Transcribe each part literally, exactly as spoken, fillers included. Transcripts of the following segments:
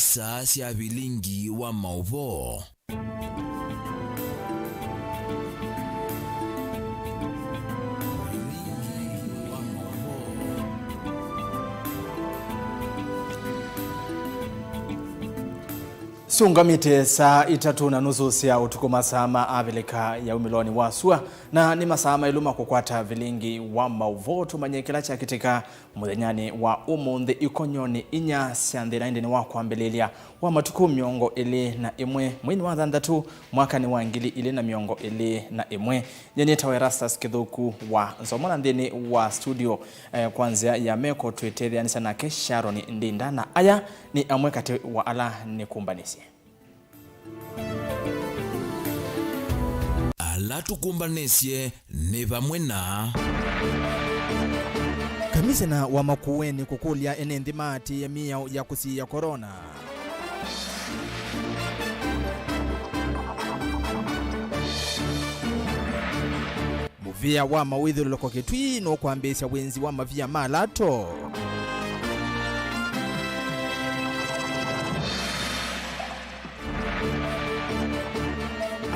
Saa sya vilingi wa maũvoo. Syũngamĩte saa itatũ na nusu sya ũtukũ, masaa ma Avilika ya umĩlonĩ wa sua, na nĩ masaa maĩlu ma kũkwata vilingi wa maũvoo. Tũmanye kĩla kyakĩtĩka mũthenyanĩ wa ũmũnthĩ ikonyonĩ inya sya nthĩ na ĩndĩ nĩ wa kwambĩlĩlya wa matukũ mĩongo ĩlĩ na ĩmwe, mweinĩ wa thanthatũ, mwakanĩ wa ngili ilĩ na mĩongo ĩlĩ na ĩmwe. Nyie nĩtawa Erastus Kĩthũku wa Nzomo, na nthĩnĩ wa studio, eh, kwa nzĩa ya meko twĩtetheanĩsya nake Sharon Ndinda, na aya nĩ amwe katĩ wa ala nĩkũmbanĩsye. Ala tũkũmbanĩsye nĩ vamwe na. Kamisena wa Makueni kũkũlya ene nthĩ maatĩĩe mĩao ya kũsiĩĩa korona. Mũvĩa wa mawĩthyũlũlũko Kĩtui nũkwambĩĩsya wĩnzi wa mavia ma lato.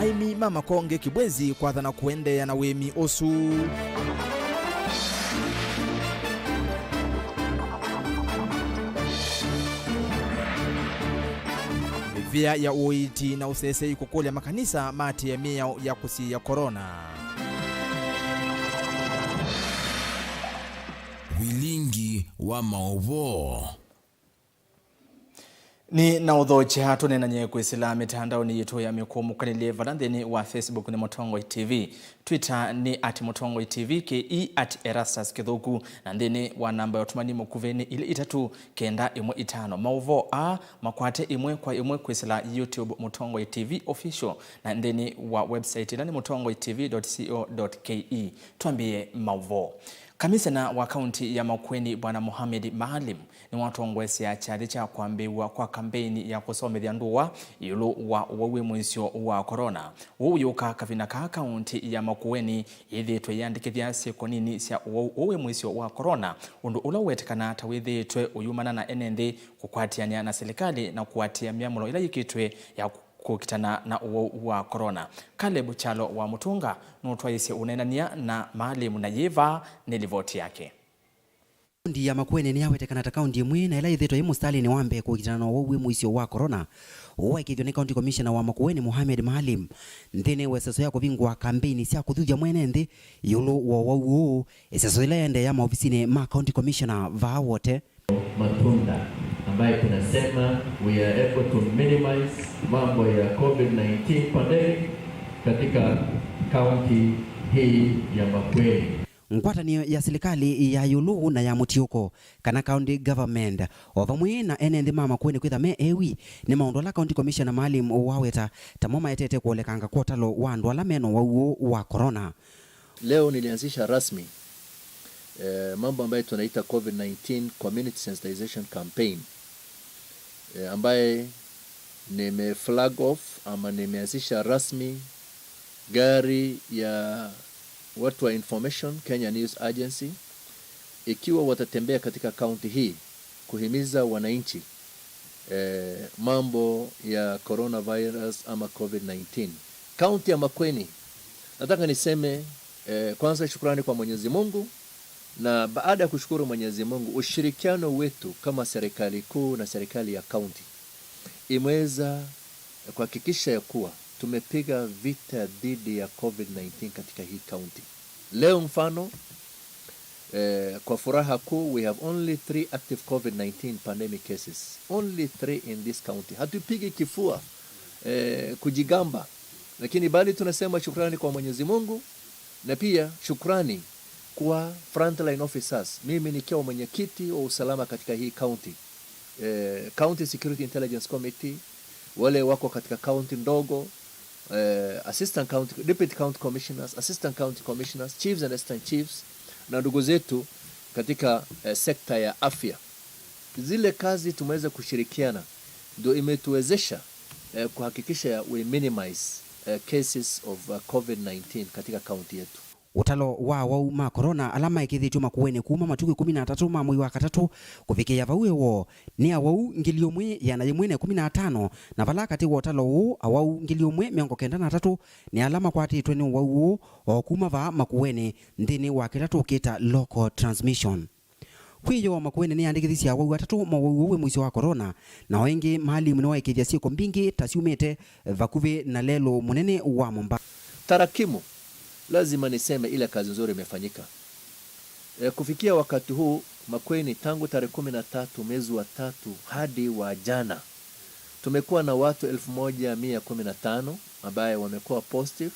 Aĩmi ma makonge Kibwezi kwathana kũendeea na ũĩmi ũsu. Mĩvĩa ya ũiiti na ũsesei kũkũlya makanisa maatĩĩe mĩao ya kũsiĩĩa korona. Vilingi wa maũvoo. Nĩ na ũthokya tũneenany'e kwĩsĩla mĩtandaonĩ yitũ ya mĩkũmũkanĩlye, vala nthĩnĩ wa Facebook nĩ Mũtongoi T V, Twitter nĩ at Mũtongoi T V, K E at Erastus Kĩthũku, na nthĩnĩ wa namba ya ũtũmani mũkuvĩ nĩ ilĩ itatũ kenda ĩmwe itano. Maũvoo aa makwate ĩmwe kwa ĩmwe kwĩsĩla YouTube Mũtongoi T V Official, na nthĩnĩ wa website ĩla nĩ mũtongoi T V dot co dot K E. Twambĩĩe maũvoo. Kamisena wa kaunti ya Makueni, Bwana Mohamed Maalim, nĩwatongoesya kyathĩ kya kwambĩĩw'a kwa kambeini ya kũsomethya ndũa ĩũlũ wa ũwau wĩ mũisyo wa korona. Ũu ũyũka kavinda kaa kaunti ya Makueni yĩthĩĩtwe yĩandĩkĩthya syĩko nini sya ũwau ũũ wĩ mũisyo wa korona, ũndũ ũla ũwetekanaa ta wĩthĩĩtwe ũyumana na ene nthĩ kũkwatĩanĩa na silikalĩ na kũatĩĩa myamũlo ĩla yĩkĩtwe ya kũkitana na ũwau wa korona. Caleb Kyalo wa Mũtũnga nũtwaĩsye ũneenany'a na Maalim, na yĩĩ vaa nĩ livoti yake. Kaunti ya Makueni nĩyawetekana ta kaunti ĩmwe na ĩla yĩthĩĩtwe yĩ mũsitalĩnĩ wa mbee kũkitana na ũwau wĩ mũisyo wa korona, ũũ waĩkĩĩthw'a nĩ County Commissioner wa Makueni, Mohamed Maalim, nthĩnĩ wa ĩseso ya kũvingũa kambeini sya kũthuthya mwene nthĩ ĩũlũ wa ũwau ũũ, ĩseso yĩla yaendeea maovisinĩ ma County Commissioner vaa Wote. Matunda ambaye tunasema we are able to minimize mambo ya covid nineteen pandemic katika kaunti hii ya Makueni. Ngwatanĩo ya silikalĩ ya ĩũlũ na ya mũtiũko, kana county government, o vamwe na ene nthĩ ma Makueni kwĩtha me ewi, nĩ maũndũ ala County Commissioner Maalim waweta tamo maetete kũolekanga kwa ũtalo wa andũ ala mena ũwau ũũ wa korona. Leo nilianzisha rasmi, eh, mambo ambayo tunaita covid nineteen Community Sensitization Campaign, eh, ambaye nime flag off ama nimeanzisha rasmi gari ya watu wa information, Kenya News Agency, ikiwa watatembea katika kaunti hii kuhimiza wananchi, eh, mambo ya coronavirus ama covid nineteen. Kaunti ya Makueni, nataka niseme, eh, kwanza shukrani kwa Mwenyezi Mungu, na baada ya kushukuru Mwenyezi Mungu, ushirikiano wetu kama serikali kuu na serikali ya kaunti imeweza kuhakikisha ya kuwa tumepiga vita dhidi ya covid nineteen katika hii kaunti. Leo mfano, eh, kwa furaha kuu, we have only three active covid nineteen pandemic cases. Only three in this county. Hatupigi kifua, eh, kujigamba, lakini bali tunasema shukrani kwa Mwenyezi Mungu, na pia shukrani kwa frontline officers. Mimi nikiwa mwenyekiti wa usalama katika hii county, eh, County Security Intelligence Committee, wale wako katika county ndogo, eh, assistant county, deputy county commissioners, assistant county commissioners, chiefs and assistant chiefs, na ndugu zetu katika, eh, sekta ya afya. Zile kazi tumeweza kushirikiana ndio imetuwezesha, eh, kuhakikisha we minimize, eh, cases of, uh, covid nineteen katika kaunti yetu. Ũtalo wa awau ma corona ala maĩkĩĩthĩtw'e Makueni kuma matukũ ĩkũmi na atatũ ma mwei wa katatũ kũvikĩĩa vau ĩwoo nĩ awau ngili ĩmwe ĩana yĩmwe na ĩkũmi na atano, na vala katĩ wa ũtalo ũũ, awau ngili ĩmwe mĩongo kenda na atatũ nĩ ala makwatĩtwe nĩ ũwau ũũ o kuma vaa Makueni nthĩnĩ wa kĩla tũkĩta local transmission. Kwĩyoo Makueni nĩyandĩkĩthisye awau atatũ ma ũwau ũũ wĩ mũisyo wa corona, na o ĩngĩ Maalim nĩwaĩkĩĩthya syĩko mbingĩ ta syumĩte vakuvĩ na lelũ mũnene wa Mombasa. Tarakimu, lazima niseme ile kazi nzuri imefanyika. E, kufikia wakati huu, Makueni, tangu tarehe kumi na tatu mwezi wa tatu hadi wa jana, tumekuwa na watu elfu moja mia kumi na tano ambaye wamekuwa positive,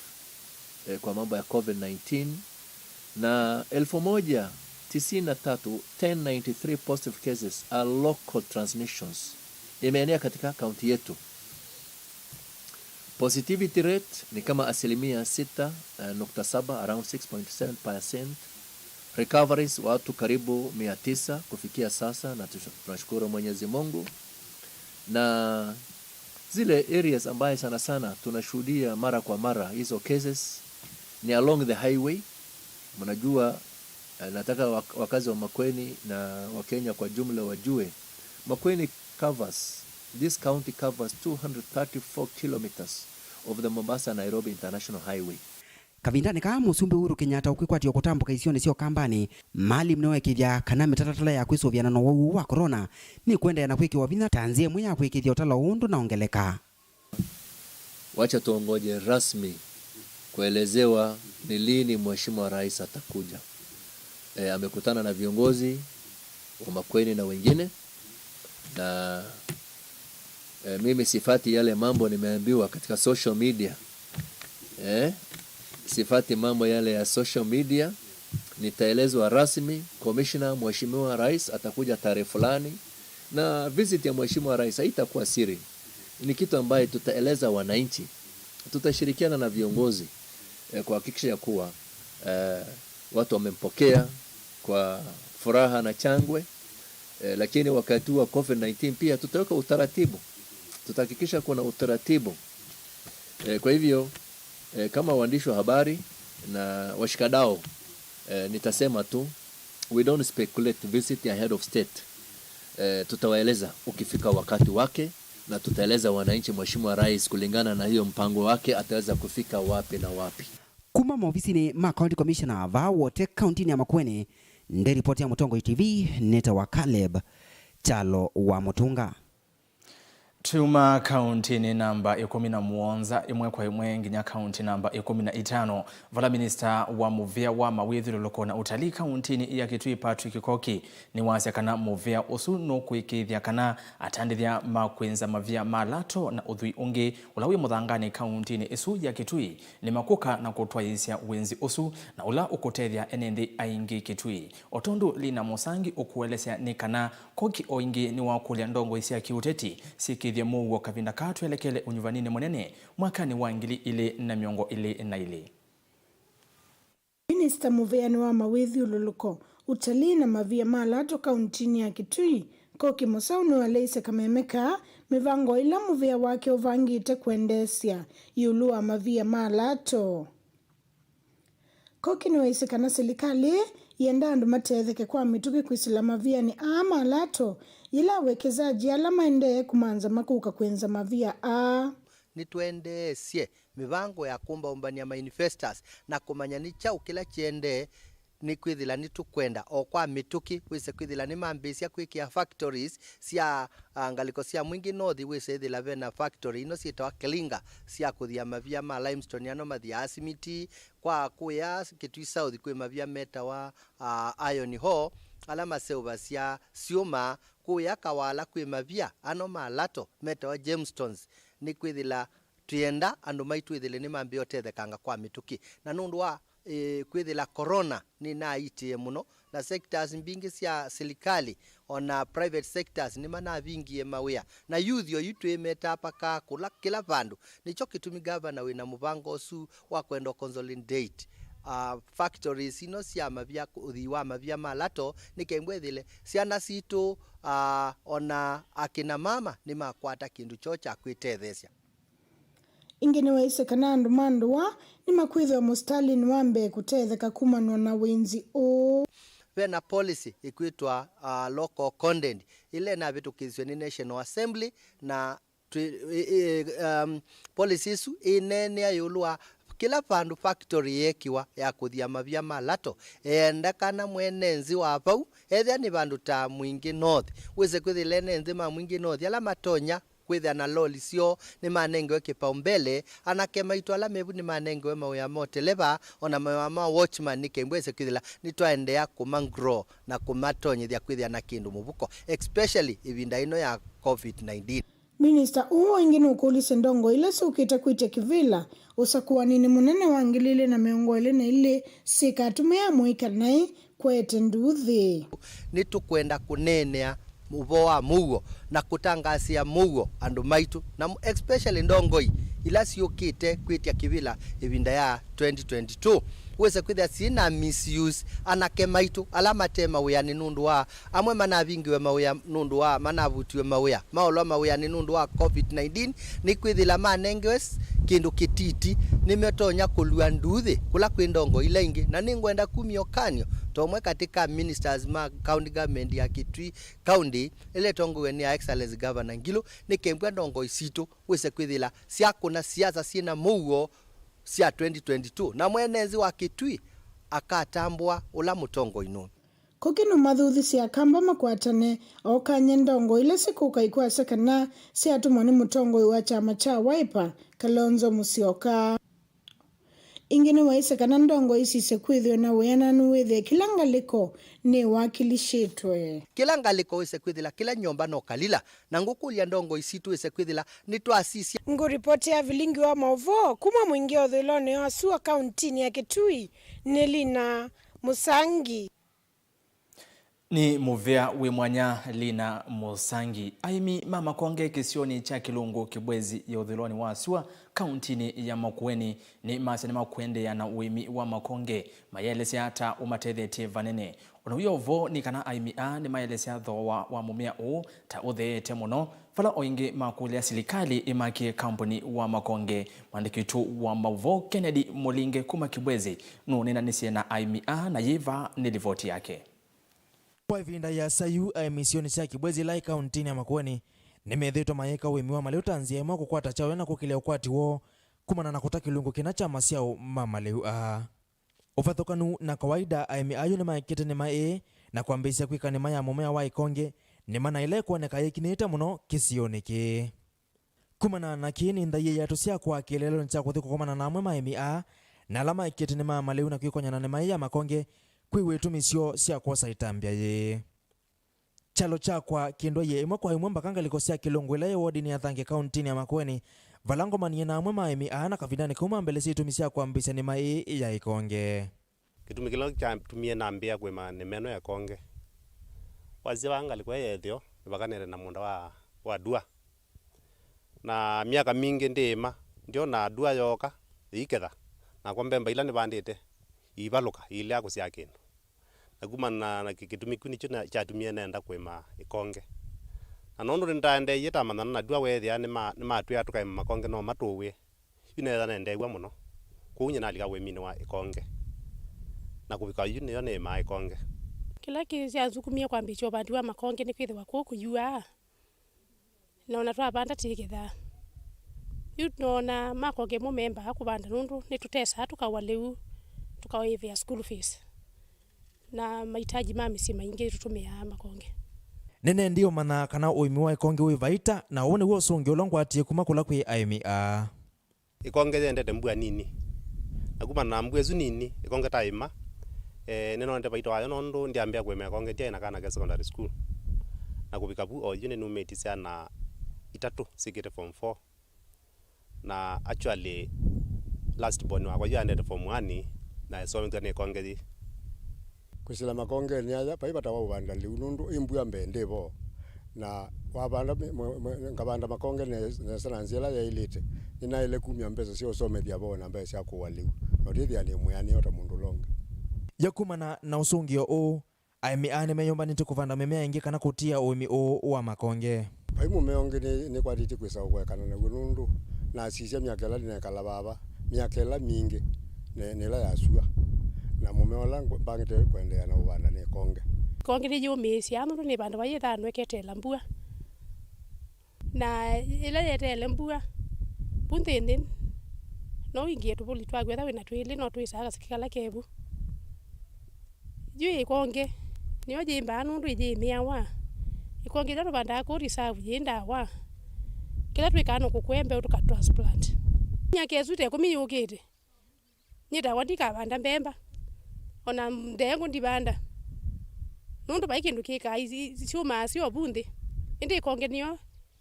eh, kwa mambo ya covid nineteen, na elfu moja tisini na tatu, ten ninety-three positive cases are local transmissions, imeenea katika kaunti yetu. Positivity rate ni kama asilimia sita nukta saba, around six point seven percent. Recoveries, watu karibu mia tisa kufikia sasa, na tush- tunashukuru Mwenyezi Mungu. Na zile areas ambaye sana sana tunashuhudia mara kwa mara hizo cases ni along the highway. Mnajua, eh, nataka wak- wakazi wa Makueni na Wakenya kwa jumla wajue, Makueni covers, this county covers two hundred thirty-four kilometers of the Mombasa Nairobi International Highway. Kavindanĩ kaa, Mũsumbĩ Uhuru Kenyatta ũkwĩkwatya kũtambũka isionĩ sya Ũkambanĩ, Maalim nĩweekĩĩthya kana mĩtalatala ya kwĩsũvĩana na ũwau ũũ wa corona nĩkũendeea na kwĩkĩwa vinya ta nzĩa ĩmwe ya kũĩkĩĩthya ũtalo ũũ ndũnaongeleka. Wacha tuongoje rasmi kuelezewa ni lini Mheshimiwa Rais atakuja. E, amekutana na viongozi wa Makueni na wengine, na e, mimi sifati yale mambo nimeambiwa katika social media. E, sifati mambo yale ya social media. Nitaelezwa rasmi, Commissioner, Mheshimiwa Rais atakuja tarehe fulani, na visit ya Mheshimiwa Rais haitakuwa siri. Ni kitu ambaye tutaeleza wananchi. Tutashirikiana na viongozi, eh, kuhakikisha ya kuwa, eh, watu wamempokea kwa furaha na shangwe. Eh, lakini wakati huu wa covid nineteen pia tutaweka utaratibu. Tutahakikisha kuna utaratibu. Eh, kwa hivyo, eh, kama waandishi wa habari na washikadau, eh, nitasema tu, we don't speculate visit ahead of state. Eh, tutawaeleza ukifika wakati wake, na tutaeleza wananchi Mheshimiwa Rais kulingana na hiyo mpango wake ataweza kufika wapi na wapi. Kuma maovisinĩ ma County Commissioner vaa Wote kauntinĩ ya Makueni, nde ripoti ya Mũtongoi T V, nĩtawa Caleb Kyalo wa Mũtunga. Tuma kauntinĩ namba ĩkũmi na mũonza, ĩmwe kwa ĩmwe nginya kaunti namba ĩkũmi na itano, vala minista wa mũvĩa wa mawĩthyũlũlũko na ũtalii kauntinĩ ya Kitui Patrick Koki nĩwasya kana mũvĩa ũsu nũkwĩkĩĩthya kana atandĩthya ma kwĩnza mavia ma lato na ũthwii ũngĩ ũla wĩ mũthanganĩ kauntinĩ ĩsu ya Kitui nĩmakũka na kũtwaĩĩsya wĩnzi ũsu na ũla ũkũtethya ene nthĩ aingĩ Kitui. O tondũ Lina Mũsangi ũkũelesya nĩ kana Koki o ĩngĩ nĩwakũlya ndongoi sya kĩũteti syĩkĩĩthye mũuo kavinda kaa twelekele ũnyuvaninĩ mũnene mwakanĩ wa ngili ilĩ na mĩongo ĩlĩ na ilĩ. Minista mũvĩanĩ wa mawĩthyũlũlũko, ũtalii na mavia ma lato kauntinĩ ya Kitui, Koki Mũsau nĩwaeleisye kameme kaa mĩvango ĩla mũvĩa wake ũvangĩte kwendeesya ĩũlũ wa mavia ma lato. Koki nĩwaisye kana silikalĩ yĩenda andũ matetheke kwa mĩtũkĩ kwĩsĩla mavianĩ aa ma lato yĩla awekezaji ala maendee kũmanza makũka kwĩnza mavia aa. Nĩtwendeesye mĩvango ya kũmbaũmbany'a ma investors na kũmanya nĩ kyaũ kĩla kĩendee, nĩkwĩthĩla nĩtũkwenda o kwa mĩtũkĩ wĩse kwĩthĩla nĩmambĩĩsya kwĩkĩa factories sya, ah, ngalĩko sya Mwingi North, wĩse ĩthĩla vena factory ino syĩtawa clinker sya kũthia mavia ma limestone ano mathiaa simiti. Kwa kũya Kitui South kwĩ mavia metawa, ah, iron ore ala maseũvasya syũma. Kũya Kawala kwĩ mavia ano ma lato metawa gemstones. Nĩkwĩthĩla twĩenda andũ maitũ ĩthĩle nĩmambĩĩa ũtethekanga kwa mĩtũkĩ. Na nũndũ wa, ĩ, kwĩthĩla corona nĩnaaitĩe mũno, na sectors mbingĩ sya silikalĩ, o na private sectors, nĩmanavingie mawĩa. Na youth oyu twĩmetaa pakaa kũla kĩla vandũ. Nĩkyo kĩtumi gavana wĩ na mũvango ũsu wa kwenda consolidate, ah, factories ino sya mavia, ũthii wa mavia ma lato, nĩ kenda ĩthĩle syana sitũ, ah, o na akina mama nĩmakwata kĩndũ kyoo kya kwĩtetheesya. Ĩngĩ nĩwaisye kana andũ ma ndũa nĩmakwĩthĩwa mũsitalĩnĩ wa mbee kũtetheka kumanwa na wĩnzi ũũ. Ve na policy ĩkwĩtwa, uh, local content, ĩla ĩnavĩtũkĩisye nĩ National Assembly, na twĩ, ĩ, ĩ, um, policy ĩsu ĩneenea ĩũlũ wa kĩla vandũ factory yeekĩwa ya kũthia mavia ma lato, ĩendekana mwene nzĩ wa vau, ethĩa nĩ vandũ ta Mwingi North. Wĩse kwĩthĩla ene nzĩ ma Mwingi North ala matonya kwĩthĩa na loli syoo nĩmanengewe kĩpaũmbele, anake maitũ ala mevu nĩmanengewe mawĩa ma ũteleva, ona mawĩa ma watchman, nĩ kembwese kwĩthĩla nĩtwaendeea kũma grow na kũmatonyethya kwĩthĩa na kĩndũ mũvuko, especially ĩvinda ĩno ya covid nineteen. Minista ũũ ĩngĩ nũkũlisye ndongoi ila syũkĩte kwĩtya kĩvĩla ũsakũaninĩ mũnene wa ngili ilĩ na mĩongo ĩlĩ na ilĩ syĩkatũmĩa mũika naĩ kwete nduuthĩ. Nĩtũkwenda kũneenea ũvoo wa mũuo na kũtangaasĩa mũuo andũ maitũ, na especially ndongoi ila syũkĩte kwĩtya kĩvĩla ĩvinda ya twenty twenty-two. Wĩse kwĩthĩa syĩ na misuse anake maitũ ala mate mawĩanĩ nũndũ wa, amwe manavingiwe mawĩa nũndũ wa, manavutiwe mawĩa, maolwa mawĩanĩ nũndũ wa covid nineteen, nĩkwĩthĩla manengewe s-, kĩndũ kĩtiti, nĩmetonya kũlua nduuthĩ kũla kwĩ ndongoi ila ingĩ. Na nĩngwenda kumya ũkany'o ta ũmwe katĩ ka ministers ma county government ya Kitui County ĩla ĩtongoew'e nĩ Her Excellency Governor Ngilu, nĩ kembwa ndongoi sitũ wĩse kwĩthĩla syakũna siasa syĩ na mũuo sya twenty twenty-two, na mwene nzĩ wa Kitui akatambũa ũla mũtongoi nũũ. Kũkĩ nũmathuthisye Akamba makwatane okany'e ndongoi ila sikũka ikwasya kana syatũmwa nĩ mũtongoi wa kyama kya Wiper, Kalonzo Musyoka. Ĩngĩ nĩwaisye kana ndongoi isisye kwĩthĩwa na wĩananu wĩthĩe kĩla ngalĩko nĩwakilishĩtwe. Kĩla ngalĩko wĩse kwĩthĩla kĩla nyũmba no kalila, na ngũkũlya ndongoi sitũ wĩse kwĩthĩla nĩtwasisya. Ngũripotea vilingi wa maũvoo kuma Mwingi ũthũĩlonĩ wa sua kauntinĩ ya Kitui nĩ Lina Mũsangi. Nĩ mũvea wĩ mwanya Lina Mũsangi. Aĩmi ma makonge kĩsionĩ kya Kĩlungu Kĩbwezi ya ũthũĩlonĩ wa sua kauntinĩ ya Makueni nĩ masya nĩmakũendeea na ũĩmi wa makonge, mayelesya ta ũmatethetye vanene. Ona wĩ o vo nĩ kana aĩmi aa nĩmaelesya thooa wa mũmea ũũ ta ũtheete mũno, vala o ĩngĩ makũlya silikalĩ ĩmakĩe kambuni wa makonge. Mwandĩki witũ wa maũvoo Kennedy Mũlinge kuma Kĩbwezi nũneenanĩsye na aĩmi aa, na yĩva nĩ livoti yake. Kwa ĩvinda yĩasa yu, aĩmi isionĩ sya Kĩbwezi ĩla ĩ kauntinĩ ya Makueni nĩmethĩĩtwe mayĩka ũĩmi wa malĩu ta nzĩa ĩmwe ya kũkwata kyaũ na kũkĩlya ũkwati woo kumana na kũta kĩlungu kĩna kya masyaũ ma malĩu aa. Ũvathũkanu na kawaida, aĩmi ayu nĩmaekete nĩma ĩĩ na kwambĩĩsya kwĩka nĩma ya mũmea wa ĩkonge, nĩma na ĩla ĩkwoneka yĩkinĩte mũno kĩsionĩ kĩĩ. Kumana na kĩĩ, nĩ ndaĩa iatũ syakwa kĩeleelonĩ kya kũthi kũkomana na amwe ma aĩmi aa na ala maekete nĩma malĩu na kwĩkony'a na nĩma ĩĩ ya makonge kwĩw'a itumi syoo sya kwosa ĩtambya yĩĩ. Kyalo kyakwa kĩndwaie ĩmwe kwa ĩmwe mbaka ngalĩko sya Kĩlũngũ ĩla yĩ wodinĩ ya Thange kauntinĩ ya Makueni, vala ngomanie na amwe ma aĩmi aa na kavindanĩ kau mambelesya itumi sya kwambĩĩsya nĩma ĩĩ ya ĩkonge. Kĩtumi kĩla kyatumie nambĩĩa kũĩma nĩma ĩno ya ĩkonge, wasya vaa ngalĩko ĩĩ ya ĩtheo nĩvakanĩte na mũũnda wa, wa ndua. Na myaka mingĩ ndĩĩma, ndyona ndua yooka, ĩiketha, nakwa mbemba ila nĩvandĩte iivalũka, iilea kũsyaa kĩndũ. Na kumana na kĩ-, kĩtumi kĩu nĩkyo na-, kyatumie nenda kũĩma ĩkonge. Na nũndũ nĩndaendeeie tamanyana na ndua, weethĩa nĩma-, nĩmatwĩa tũkaĩma makonge no matũw'ĩe. Yu neetha nendeew'a mũno. Kwoou nyie nalika ũĩminĩ wa ĩkonge. Na kũvika yu nĩyo nĩĩmaa ĩkonge. Kĩla kĩsyanzukumie kwambĩĩsya ũvandi wa makonge nĩ kwĩthĩwa kũũ kũyuaa. Na ona twavanda tĩkethaa. Yu noona makonge mo membaa kũvanda nũndũ nĩtũtesaa tũkawa lĩu, tũkaĩvĩa school fees na mahitaji ma mĩsyĩ maingĩ tũtũmĩaa makonge. Nĩnendie ũmanya kana ũĩmi wa ĩkonge wĩ vaita, na ũũ nĩw'o ũsũngĩo ũla ngwatie kuma kũla kwĩ aĩmi aa. Ĩkonge yendete mbua nini. Na kumana na mbua ĩsu nini, ĩkonge taĩma, eh, nĩnonete vaita wayo nũndũ ndyambĩa kũĩma ĩkonge ndyaĩ na kana ke secondary school. Na kũvika vu, o yu nĩnumĩtye syana itatũ syĩkĩte form four. Na actually, last born wakwa yu aendete form one, na esomethw'a nĩ ĩkonge yĩ. Kwĩsĩla makongeni aya, vai vata wa ũvanda lĩu nũndũ ĩ mbua mbee ndĩ vo. Na wavanda mĩ-, mwe-, mwe-, ngavanda makonge ne-, nesa na nzĩa ĩla yaĩlĩte, nĩnaĩle kumya mbesa sya ũsomethya vo na mbesa sya kũũa lĩu, na ũtĩthĩa nĩ mwĩanĩo ta mũndũ ũla ũngĩ. Ya kumana na ũsũngĩo ũũ, aĩmi aa nĩmeyũmbanĩtye kũvanda mĩmea ĩngĩ kana kũtia ũĩmi ũũ wa makonge. Vai mũmea ũngĩ nĩ, nĩkwatĩtye kwĩsa ũkũekana naw'o nũndũ Nasisya myaka ĩla nĩnekala vava, myaka ĩla mingĩ nĩ, nĩ ĩla ya sua. Na mũmea ũla ngũ-, mbangĩte kũendeea na ũvanda nĩ ĩkonge. Ĩkonge nĩyĩũmĩĩsya nũndũ nĩ vandũ vayĩthaa nũeketela mbua. Na ĩla yeteele mbua, vu nthĩnĩ, no wingĩe tũvũli twaku, etha wĩna twĩlĩ, no twĩsaa kaseke kala ke vu. Yu ĩkonge, nĩyo yĩmbaa nũndũ ĩyĩmĩawa. Ĩkonge ĩla tũvandaa kũu reserve yĩ ndawa. Kĩla twĩkaa no kũkũa mbeũ tũka transplant. Myaka ĩsu ta ĩkũmi yũkĩte, nyie takwa ndikavanda mbemba, ona ndengũ ndivanda, nũndũ vai kĩndũ kĩkaa, i-, i-, syũmaa syo vu nthĩ. Ĩndĩ ĩkonge nĩyo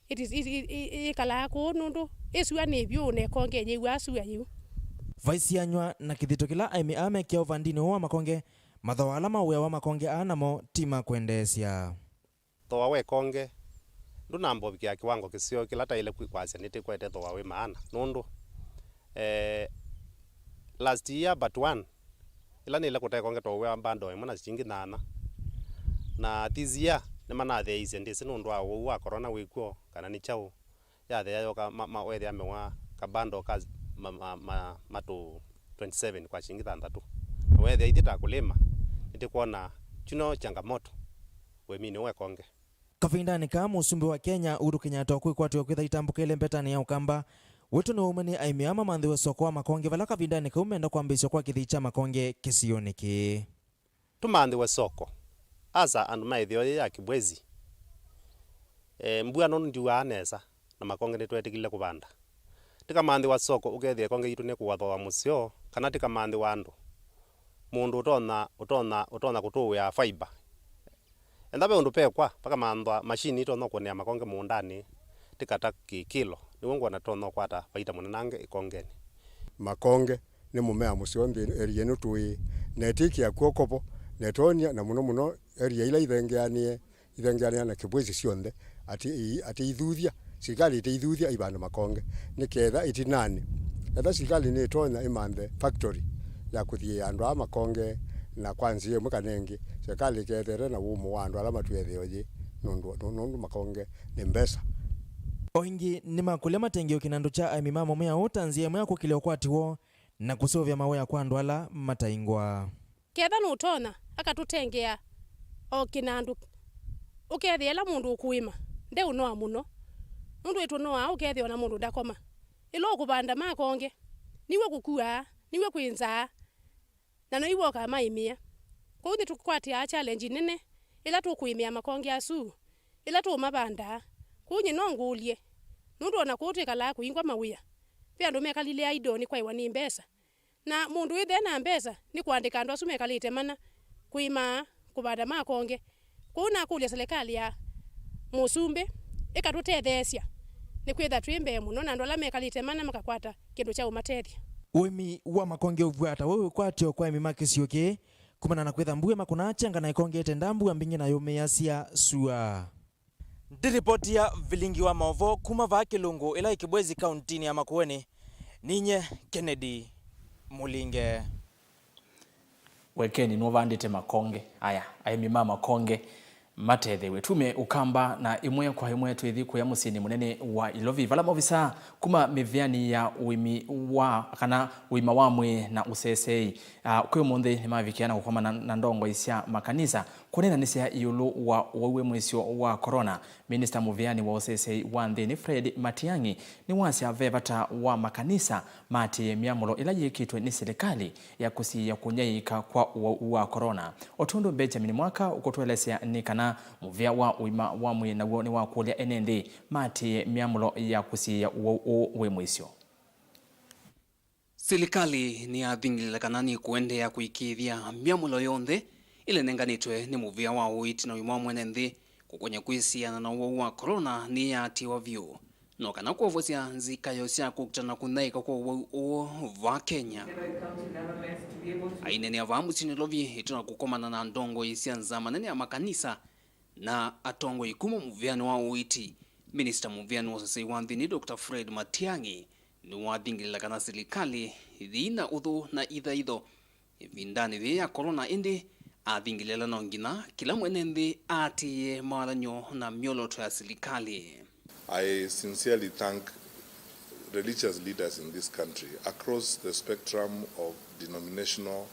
ĩti-, i-, i-, i-, yĩkalaa kũu, nũndũ ĩsua nĩ vyũ, na ĩkonge yĩw'aa sua yĩu. Vaisianywa na kĩthito kĩla aĩmi aa mekĩa ũvandinĩ ũũ wa makonge, mathooa ala ma wĩa wa makonge aa namo ti ma kwendeesya. Thooa wa ĩkonge ndũnamba ũvikĩa kĩwango kĩseo kĩla taĩle kwĩ-, kwasya nĩtĩkwete thooa wĩ maana, nũndũ, eh, last year but one, ĩla nĩle kũta ĩkonge twaũwĩa bundle ĩmwe na silingi nyanya. Na this year nĩmanatheeisye, ndĩsĩ nũndũ wa ũwau wa corona wĩkw'o kana nĩ kyaũ, yathea yoka ma, ma, wethĩa mewa ka bundle ka ma, ma, ma, matũ twenty-seven kwa silingi thanthatũ. Na wethĩa ithyĩ ta akũlĩma, nĩtũkwona kyu no changamoto ũĩminĩ wa ĩkonge. Kavindanĩ kaa, mũsumbĩ wa Kenya, Uhuru Kenyatta, ũkwĩkwatĩwa kwĩtha itambũkĩle mbetanĩ ya Ũkamba, wĩto nĩwaumw'a nĩ aĩmi aa mamanthĩwe soko wa makonge, vala kavindanĩ kau menda kwambĩĩsya kwa kĩthii kya makonge kĩsionĩ kĩĩ. Tũmanthĩwe soko. Asa andũ ma ĩtheo yĩĩ ya Kibwezi. E, mbua nũndũ ndiuaa nesa, na makonge nĩtwetĩkĩlile kũvanda. Tĩkamanthĩwa soko, ũkethĩa ĩkonge yitũ nĩkũathooa mũseo, kana tĩkamanthĩwa andũ. Mũndũ ũtonya, ũtonya, ũtonya kũtũũĩa fiber. Enda ve ũndũ pekwa, vakamanthwa mashini itonya kũnĩa makonge mũũndanĩ, tĩkata kĩkĩlo, nĩw'o ngwona tũtonya ũkwata vaita mũnenange ĩkongenĩ. Makonge nĩ mũmea mũseo nthĩ area ĩno tũĩ, na ĩtĩkĩa kw'oko vo, na ĩtonya, na mũno mũno area ila ithengeanĩe, ithengeanĩa na Kibwezi syonthe, atĩ i-, atĩ ithuthya, silikalĩ ĩteithuthya ivande makonge, nĩ ketha ĩtinanĩ, etha silikalĩ nĩtonya ĩmanthe factory ya kũthiĩa andũ aa makonge, na kwa nzĩa ĩmwe kana ĩngĩ, silikalĩ ĩkethete na wũmũ wa andũ ala matwĩe ĩtheo yĩ, nũndũ, nũndũ makonge nĩ mbesa. O ĩngĩ, nĩmakũlya matengeo kĩnandũ kya aĩmi ma mũmea ũũ ta nzĩa ĩmwe ya kũkĩlya ũkwati woo na kũseũvya mawĩa kwa andũ ala mataingwa. Ketha nũtonya, akatũtengea o kĩnandũ, ũkethĩa ĩla mũndũ ũkũĩma ndeũnoa mũno, nũndũ ĩtũnoaa ũkethĩa ona mũndũ ndakoma. Ĩla ũkũvanda makonge, niw'o kũkuaa, niw'o kwĩ nzaa, na noiw'o ũkamaĩmĩa. Kwoou nĩtũkwatĩaa challenge nene ĩla tũkũĩmĩa makonge asu, ĩla tũũmavandaa. Kwoou nyie no ngũlye, nũndũ ona kũu twĩkalaa kũingwa mawĩa, ve andũ mekalile idle nĩ kwaĩwa nĩ mbesa. Na mũndũ wĩthĩe na mbesa nĩ kũandĩka andũ asu mekalĩte mana kũĩma, kũvanda makonge. Kwoou nakũlya silikalĩ ya mũsumbĩ ĩkatũtetheesya, nĩkwĩtha twĩ mbee mũno na andũ ala mekalĩte mana makakwata kĩndũ kya ũmatethya. Ũĩmi wa makonge ũvw'aa ta wĩ wĩkwatyo kwa aĩmi ma kĩsio kĩĩ, kumana na kwĩtha mbua ĩmakũnaa kyenga na ĩkonge ĩtendaa mbua mbingĩ na yũmĩĩasya sua. Ndĩlipotia vilingi wa maũvoo kuma vaa Kĩlungu, ĩla ĩ Kibwezi, kauntinĩ ya Makueni, ninye Kennedy Mũlinge. Wekeni nũvandĩte makonge. Aya, aĩmi ma makonge matethewe. Tume Ũkamba na ĩmwe kwa ĩmwe twĩthi kũya mũsyĩnĩ mũnene wa Ilovi, vala maovisaa kuma mĩvĩanĩ ya ũĩmi wa, kana ũima wa mwĩĩ na ũseseei, ah, kwĩ ũmũnthĩ nĩmavikĩa na kũkomana na ndongoi sya makanisa kũneenanĩsya ĩũlũ wa ũwau wĩ mũisyo wa corona. Minista mũvĩanĩ wa ũseseei wa nthĩnĩ Fred Matiang'i nĩwasya ve vata wa makanisa maatĩĩe myamũlo ĩla yĩkĩtwe nĩ silikalĩ ya kũsiĩĩa kũnyaĩĩka kwa ũwau wa corona. O tondũ Benjamin Mwaka ũkũtũelesya nĩ kana mũvĩa wa ũima wa mwĩĩ naw'o nĩwakũlya ene nthĩ maatĩĩe myamũlo ya kũsiĩĩa ũwau ũũ wĩ mũisyo. Silikalĩ nĩyathingĩlĩla kana nĩkũendeea kũĩkĩĩthya myamũlo yonthe ĩla ĩnenganĩtwe nĩ mũvĩa wa ũiiti na ũima wa mwene nthĩ. Kũkony'a kwĩsiana na ũwau wa corona nĩyaatĩĩwa vyũ, no kana kwovosya nzikayo sya kũkita na kũnyaĩĩka kwa ũwau ũũ vaa Kenya. Aineenea vaa mũsyĩnĩ Nairobi ĩtina kũkomana na ndongoi sya nzama nene ya makanisa na atongoi kuma mũvĩanĩ wa ũiiti, minista mũvĩanĩ wa ũseseei wa nthĩnĩ, Doctor Fred Matiang'i, nĩwathingĩlĩla kana silikalĩ yĩina ũthũ na ithaitho ĩvindanĩ yĩĩ ya corona, ĩndĩ athingĩlĩla no nginya kĩla mwene nthĩ aatĩĩe mawathan'yo na myolooto ya silikalĩ. I sincerely thank religious leaders in this country across the spectrum of denominational,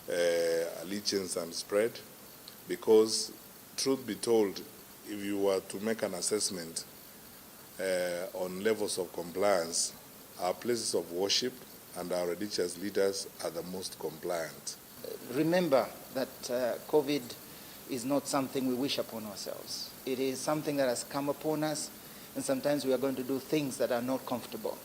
uh, allegiance and spread, because, truth be told, if you were to make an assessment, uh, on levels of compliance, our places of worship and our religious leaders are the most compliant. Remember that, uh, COVID is not something we wish upon ourselves. It is something that has come upon us, and sometimes we are going to do things that are not comfortable.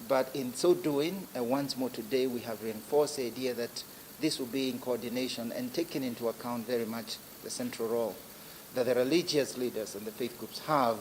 But in so doing, uh, once more today, we have reinforced the idea that this will be in coordination and taking into account very much the central role that the religious leaders and the faith groups have,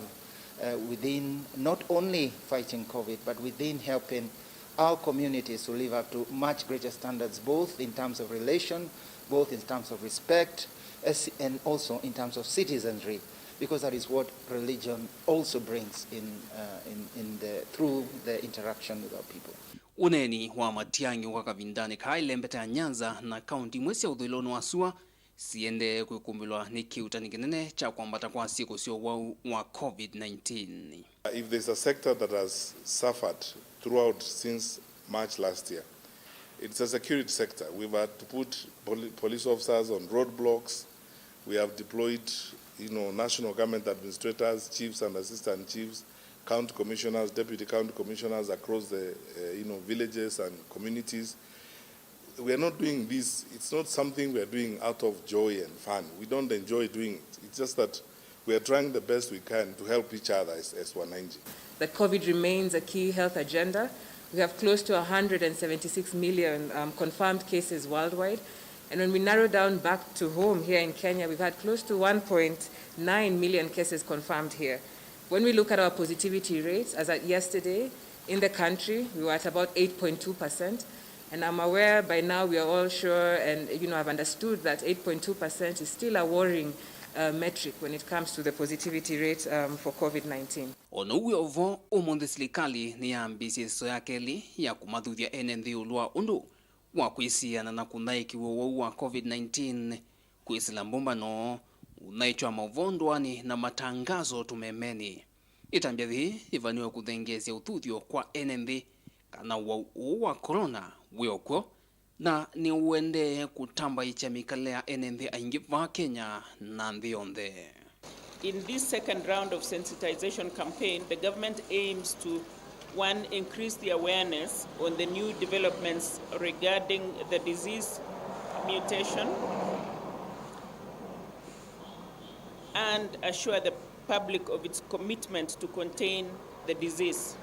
uh, within not only fighting COVID, but within helping our communities to live up to much greater standards, both in terms of relation, both in terms of respect, as, and also in terms of citizenry, because that is what religion also brings in, uh, in, in the, through the interaction with our people. Ũneeni wa Matiang'i wa kavindanĩ kaa ĩlembeta ya Nyanza na kaunti imwe sya ũthũĩlonĩ wa sua siendee kwĩkumbĩlwa nĩ kĩuutani kĩnene kya kwambata kwa syĩko sya ũwau wa COVID nineteen. If there's a sector that has suffered throughout since March last year, it's a security sector. We've had to put poli-, police officers on roadblocks. We have deployed, you know, national government administrators, chiefs and assistant chiefs, county commissioners, deputy county commissioners across the, uh, you know, villages and communities. We are not doing this, it's not something we are doing out of joy and fun. We don't enjoy doing it. It's just that we are trying the best we can to help each other as, as wananchi. That COVID remains a key health agenda. We have close to one hundred seventy-six million, um, confirmed cases worldwide. And when we narrow down back to home here in Kenya, we've had close to one point nine million cases confirmed here. When we look at our positivity rates, as at yesterday, in the country, we were at about eight point two percent. And I'm aware by now we are all sure and, you know, have understood that eight point two percent is still a worrying, uh, metric when it comes to the positivity rate, um, for COVID nineteen. O na ũu wĩ o vo, ũmũnthĩ silikalĩ nĩyambĩĩsye ĩsomo ya kelĩ ya kũmathuthya ene nthĩ ĩũlũ wa ũndũ wa kwĩsiĩana na kũthaĩkĩw'a ũwau wa COVID nineteen, kwĩsĩla mbũmbano, ũthaĩkyo wa maũvoo ndũanĩ na matangaso tũmemenĩ. Ĩtambya yĩĩ yĩvanĩwe kũthengeesya ũthuthyo kwa ene nthĩ kana ũwau ũũ wa corona wĩ o kw'o, na nĩũendee kũtambaĩkya mĩkalĩle ya ene nthĩ aingĩ vaa Kenya na nthĩ yonthe. In this second round of sensitization campaign, the government aims to, one, increase the awareness on the new developments regarding the disease mutation and assure the public of its commitment to contain the disease.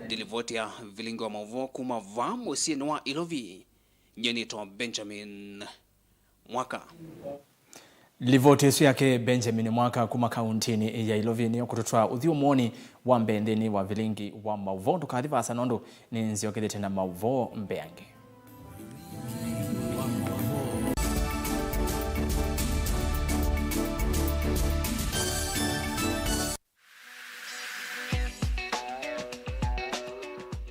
Ndilivoti ya vilingi wa maũvoo kuma vaa mũsyĩnĩ wa Ilovi, nyie nĩtawa Benjamin Mwaka. Livoti ĩsu yake Benjamin Mwaka kuma kauntinĩ ya Ilovi nĩyo kũtũtwaa ũthyũmũonĩ wa mbee nthĩnĩ wa vilingi wa maũvoo. Ndũkathi vaasa nũndũ nĩnzyokethĩte na maũvoo mbeange.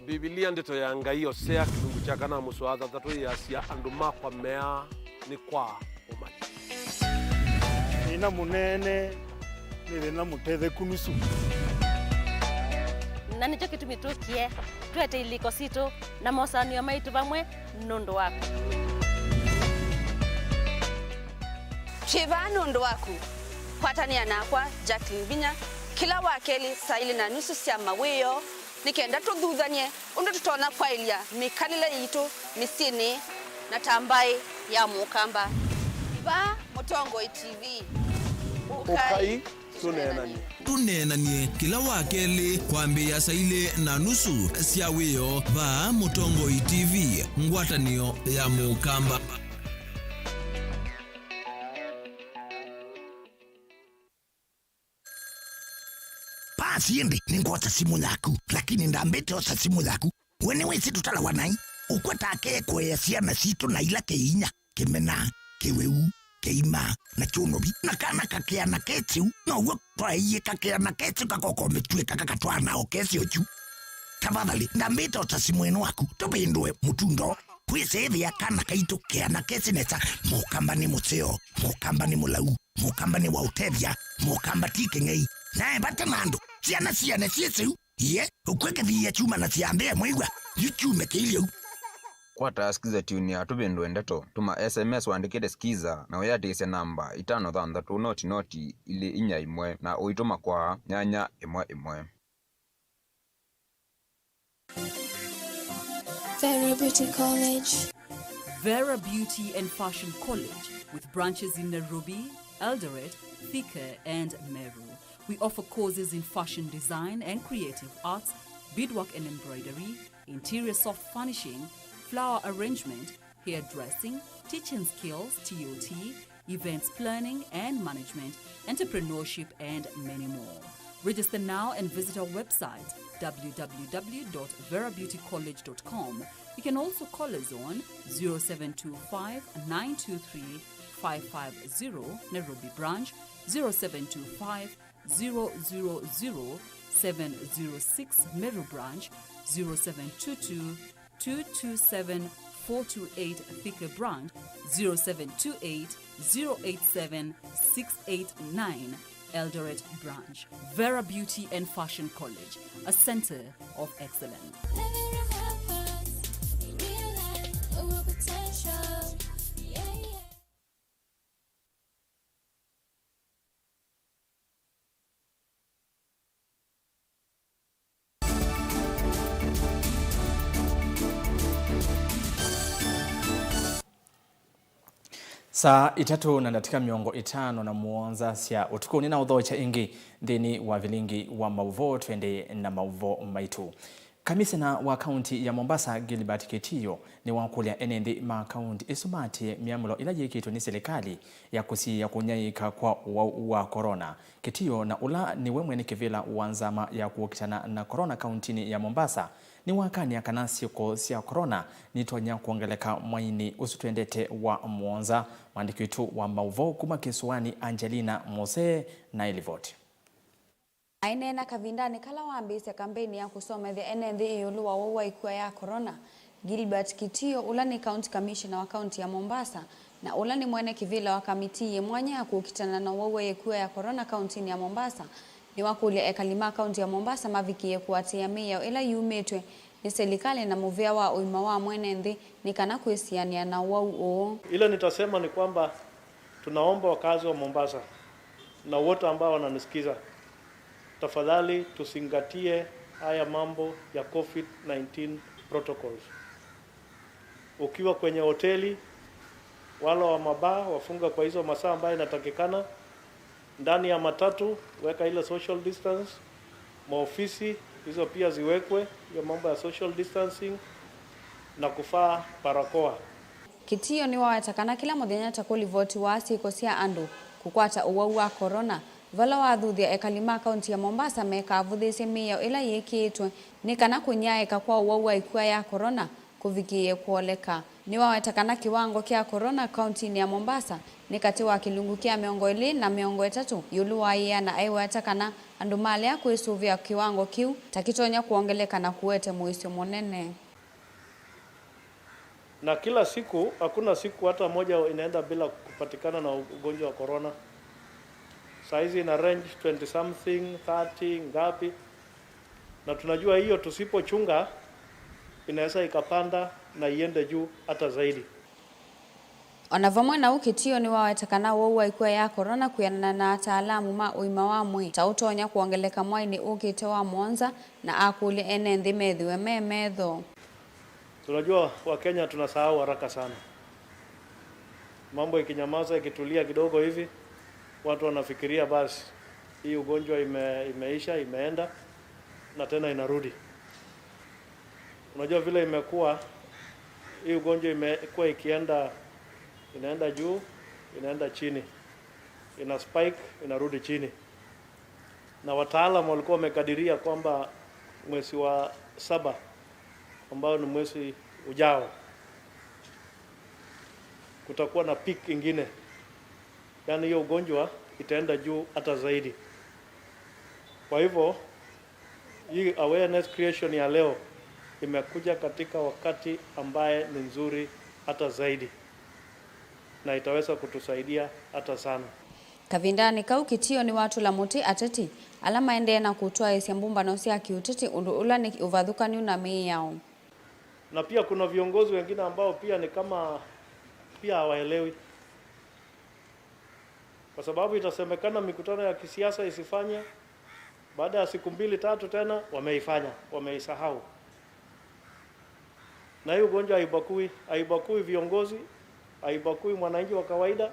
Mbivilia, Ndeto ya Ngai, Osea, kĩlungu kya kana, mũsoa thanthatũ, yĩasya, "Andũ makwa meaa nĩ kwaa ũmanyi." Thĩna mũnene nĩ thĩna mũtetheku nusu. Na nĩkyo kĩtumi tũkie twete ilĩko sitũ na mosaanĩo maitũ vamwe nũndũ waku. Twĩ vaa nũndũ waku. Kwatanĩa nakwa, Jacqueline Vinya, kĩla wakelĩ saa ilĩ na nusu sya mawĩoo, nĩ kenda tũthuthany'e ũndũ tũtonya kwaĩlya mĩkalĩle yitũ mĩsyĩnĩ na ta mbaĩ ya Mũkamba. Vaa Mũtongoi T V. Ũkai tũneenany'e. Tũneenany'e kĩla wakelĩ kwambĩĩa saa ilĩ na nusu sya wĩoo vaa Mũtongoi T V, ngwatanĩo ya Mũkamba. Pasi ĩndĩ nĩngwosa simũ yaku, lakini ndambĩte osa simũ yaku. We nĩwĩsĩ tũtalawa naĩ? Ũkwata akee kũea syana sitũ na ila kĩinya, kĩmena, kĩwĩu, kĩima, na kyũnovi. Na kana kakea na kesi ũu, now'o twaeie kakea na kesi ũu kakokomĩtw'ĩka kakatwaa na o kesi ũkyu. Tafadhali, ndambĩte osa simũ ĩno waku, tũvĩndũe mũtundo. Kwĩsĩĩthĩa kana kaitũ kea na kesi nesa, Mũkamba nĩ mũseo, Mũkamba nĩ mũlau. Mũkamba nĩ wa ũtethya, Mũkamba ti kĩng'ei, Na e vata na andũ, syana siene syĩ syĩu. Iye, ũkw'e kĩthiia kyuma na syambĩe mwĩw'a, yu kyume kĩilyĩ ũu. Kwata Skiza Tune ya Tũvĩndũe Ndeto, tũma S M S wandĩkĩte Skiza na ũyĩatĩĩsya namba itano thanthatũ noti noti ilĩ inya ĩmwe na ũitũma kwa nyanya ĩmwe ĩmwe. Vera Beauty College. Vera Beauty and Fashion College, with branches in Nairobi, Eldoret, Thika, and Meru. We offer courses in fashion design and creative arts, beadwork and embroidery, interior soft furnishing, flower arrangement, hairdressing, teaching skills, T O T, events planning and management, entrepreneurship, and many more. Register now and visit our website, w w w dot vera beauty college dot com. You can also call us on zero seven two five, nine two three, five five zero, Nairobi branch, zero seven two five, zero zero zero, seven zero six, Meru branch, zero seven two two, two two seven, four two eight, Thika branch, zero seven two eight, zero eight seven, six eight nine, Eldoret branch. Vera Beauty and Fashion College, a center of excellence. Saa itatũ na ndatĩka mĩongo ĩtano na mũonza sya ũtukũ, nĩnaũthokya ĩngĩ nthĩnĩ wa vilingi wa maũvoo. Twendee na maũvoo maitũ. Kamisena wa kaunti ya Mombasa, Gilbert Kitiyo, nĩwakũlya ene nthĩ ma kaunti ĩsu maatĩĩe myamũlo ĩla yĩkĩtwe nĩ silikalĩ ya kũsiĩĩa kũnyaĩĩka kwa ũwau wa korona. Kitiyo, na ũla nĩwe mwene kĩvĩla wa nzama ya kũkitana na korona kauntinĩ ya Mombasa, nĩwakanĩa kana syĩko sya korona nitonya kwongeleka mwainĩ ũsu twendete wa mũonza. Mwandĩki witũ wa maũvoo kuma kĩsũanĩ, Angelina Mose, na ĩlivoti. Aineena kavindanĩ kala wambĩĩsya kambeini ya kũsomethya ene nthĩ ĩũlũ wa ũwau wa ĩkua ya korona, Gilbert Kitiyo, ũla nĩ County Commissioner wa kaunti ya Mombasa, na ũla nĩ mwene kĩvĩla wa kamitii yĩ mwanya ya kũkitana na ũwau wa ĩkua ya korona kauntinĩ ya Mombasa, nĩwakũlya ekali ma kaunti ya Mombasa mavikĩĩe kũatĩĩa mĩao ĩla yumĩtw'e nĩ silikalĩ na mũvĩa wa ũima wa mwene nthĩ nĩ kana kwĩsianĩa na ũwau ũũ. Ile nitasema ni kwamba tunaomba wakazi wa Mombasa na wote ambao wananisikiza, tafadhali tuzingatie haya mambo ya covid nineteen protocols. Ukiwa kwenye hoteli, wale wa mabaa wafunga kwa hizo masaa ambayo inatakikana. Ndani ya matatu, weka ile social distance. Maofisi, hizo pia ziwekwe, hiyo mambo ya social distancing na kuvaa barakoa. Kitiyo nĩwaweta kana kĩla mũthenya ta kũlivotiwaa syĩko sya andũ kũkwata ũwau wa korona, vala wathuthya ekali ma kaunti ya Mombasa mekavũthĩsye mĩao ĩla yĩkĩĩtwe nĩ kana kũnyaĩĩka kwa ũwau wa ĩkua ya korona kũvikĩĩe kwoleka. Nĩwaweta kana kĩwango kya korona kauntinĩ ya Mombasa nĩ katĩ wa kĩlungu kya mĩongo ĩlĩ na mĩongo ĩtatũ ĩũlũ wa ĩana, aiweta kana andũ malea kwĩsũvĩa kĩwango kĩu ta kĩtonya kwongeleka na kũete mũisyo mũnene. Na kila siku, hakuna siku hata moja inaenda bila kupatikana na ugonjwa wa corona. Saa hizi ina range twenty something, thirty, ngapi. Na tunajua hiyo tusipochunga, inaweza ikapanda na iende juu hata zaidi. O na vamwe na ũu, Kitiyo nĩwaweta kana ũwau wa ĩkua ya korona kwĩanana na ataalamu ma ũima wa mwĩĩ ta ũtonya kwongeleka mwainĩ ũkĩte wa mũonza, na akũlya ene nthĩ methĩwe me metho. Tunajua Wakenya tunasahau haraka sana. Mambo ikinyamaza, ikitulia kidogo hivi, watu wanafikiria basi, hii ugonjwa ime-, imeisha, imeenda, na tena inarudi. Unajua vile imekuwa, hii ugonjwa imekuwa ikienda, inaenda juu, inaenda chini, ina spike, inarudi chini. Na wataalamu walikuwa wamekadiria kwamba mwezi wa saba, ambao ni mwezi ujao, kutakuwa na peak ingine, yaani hiyo ugonjwa itaenda juu hata zaidi. Kwa hivyo, hii awareness creation ya leo imekuja katika wakati ambaye ni nzuri hata zaidi, na itaweza kutusaidia hata sana. Kavindanĩ kau, Kitio nĩwatũla mũtĩ ateti ala maendee na kũtwaĩĩsya mbũmbano sya kĩũteti, ũndũ ũla nĩ ũvathũkany'u na mĩĩ yao. Na pia kuna viongozi wengine ambao pia ni kama pia hawaelewi, kwa sababu itasemekana mikutano ya kisiasa isifanye, baada ya siku mbili tatu tena wameifanya, wameisahau. Na hii ugonjwa haibagui, haibagui viongozi, haibagui mwananchi wa kawaida,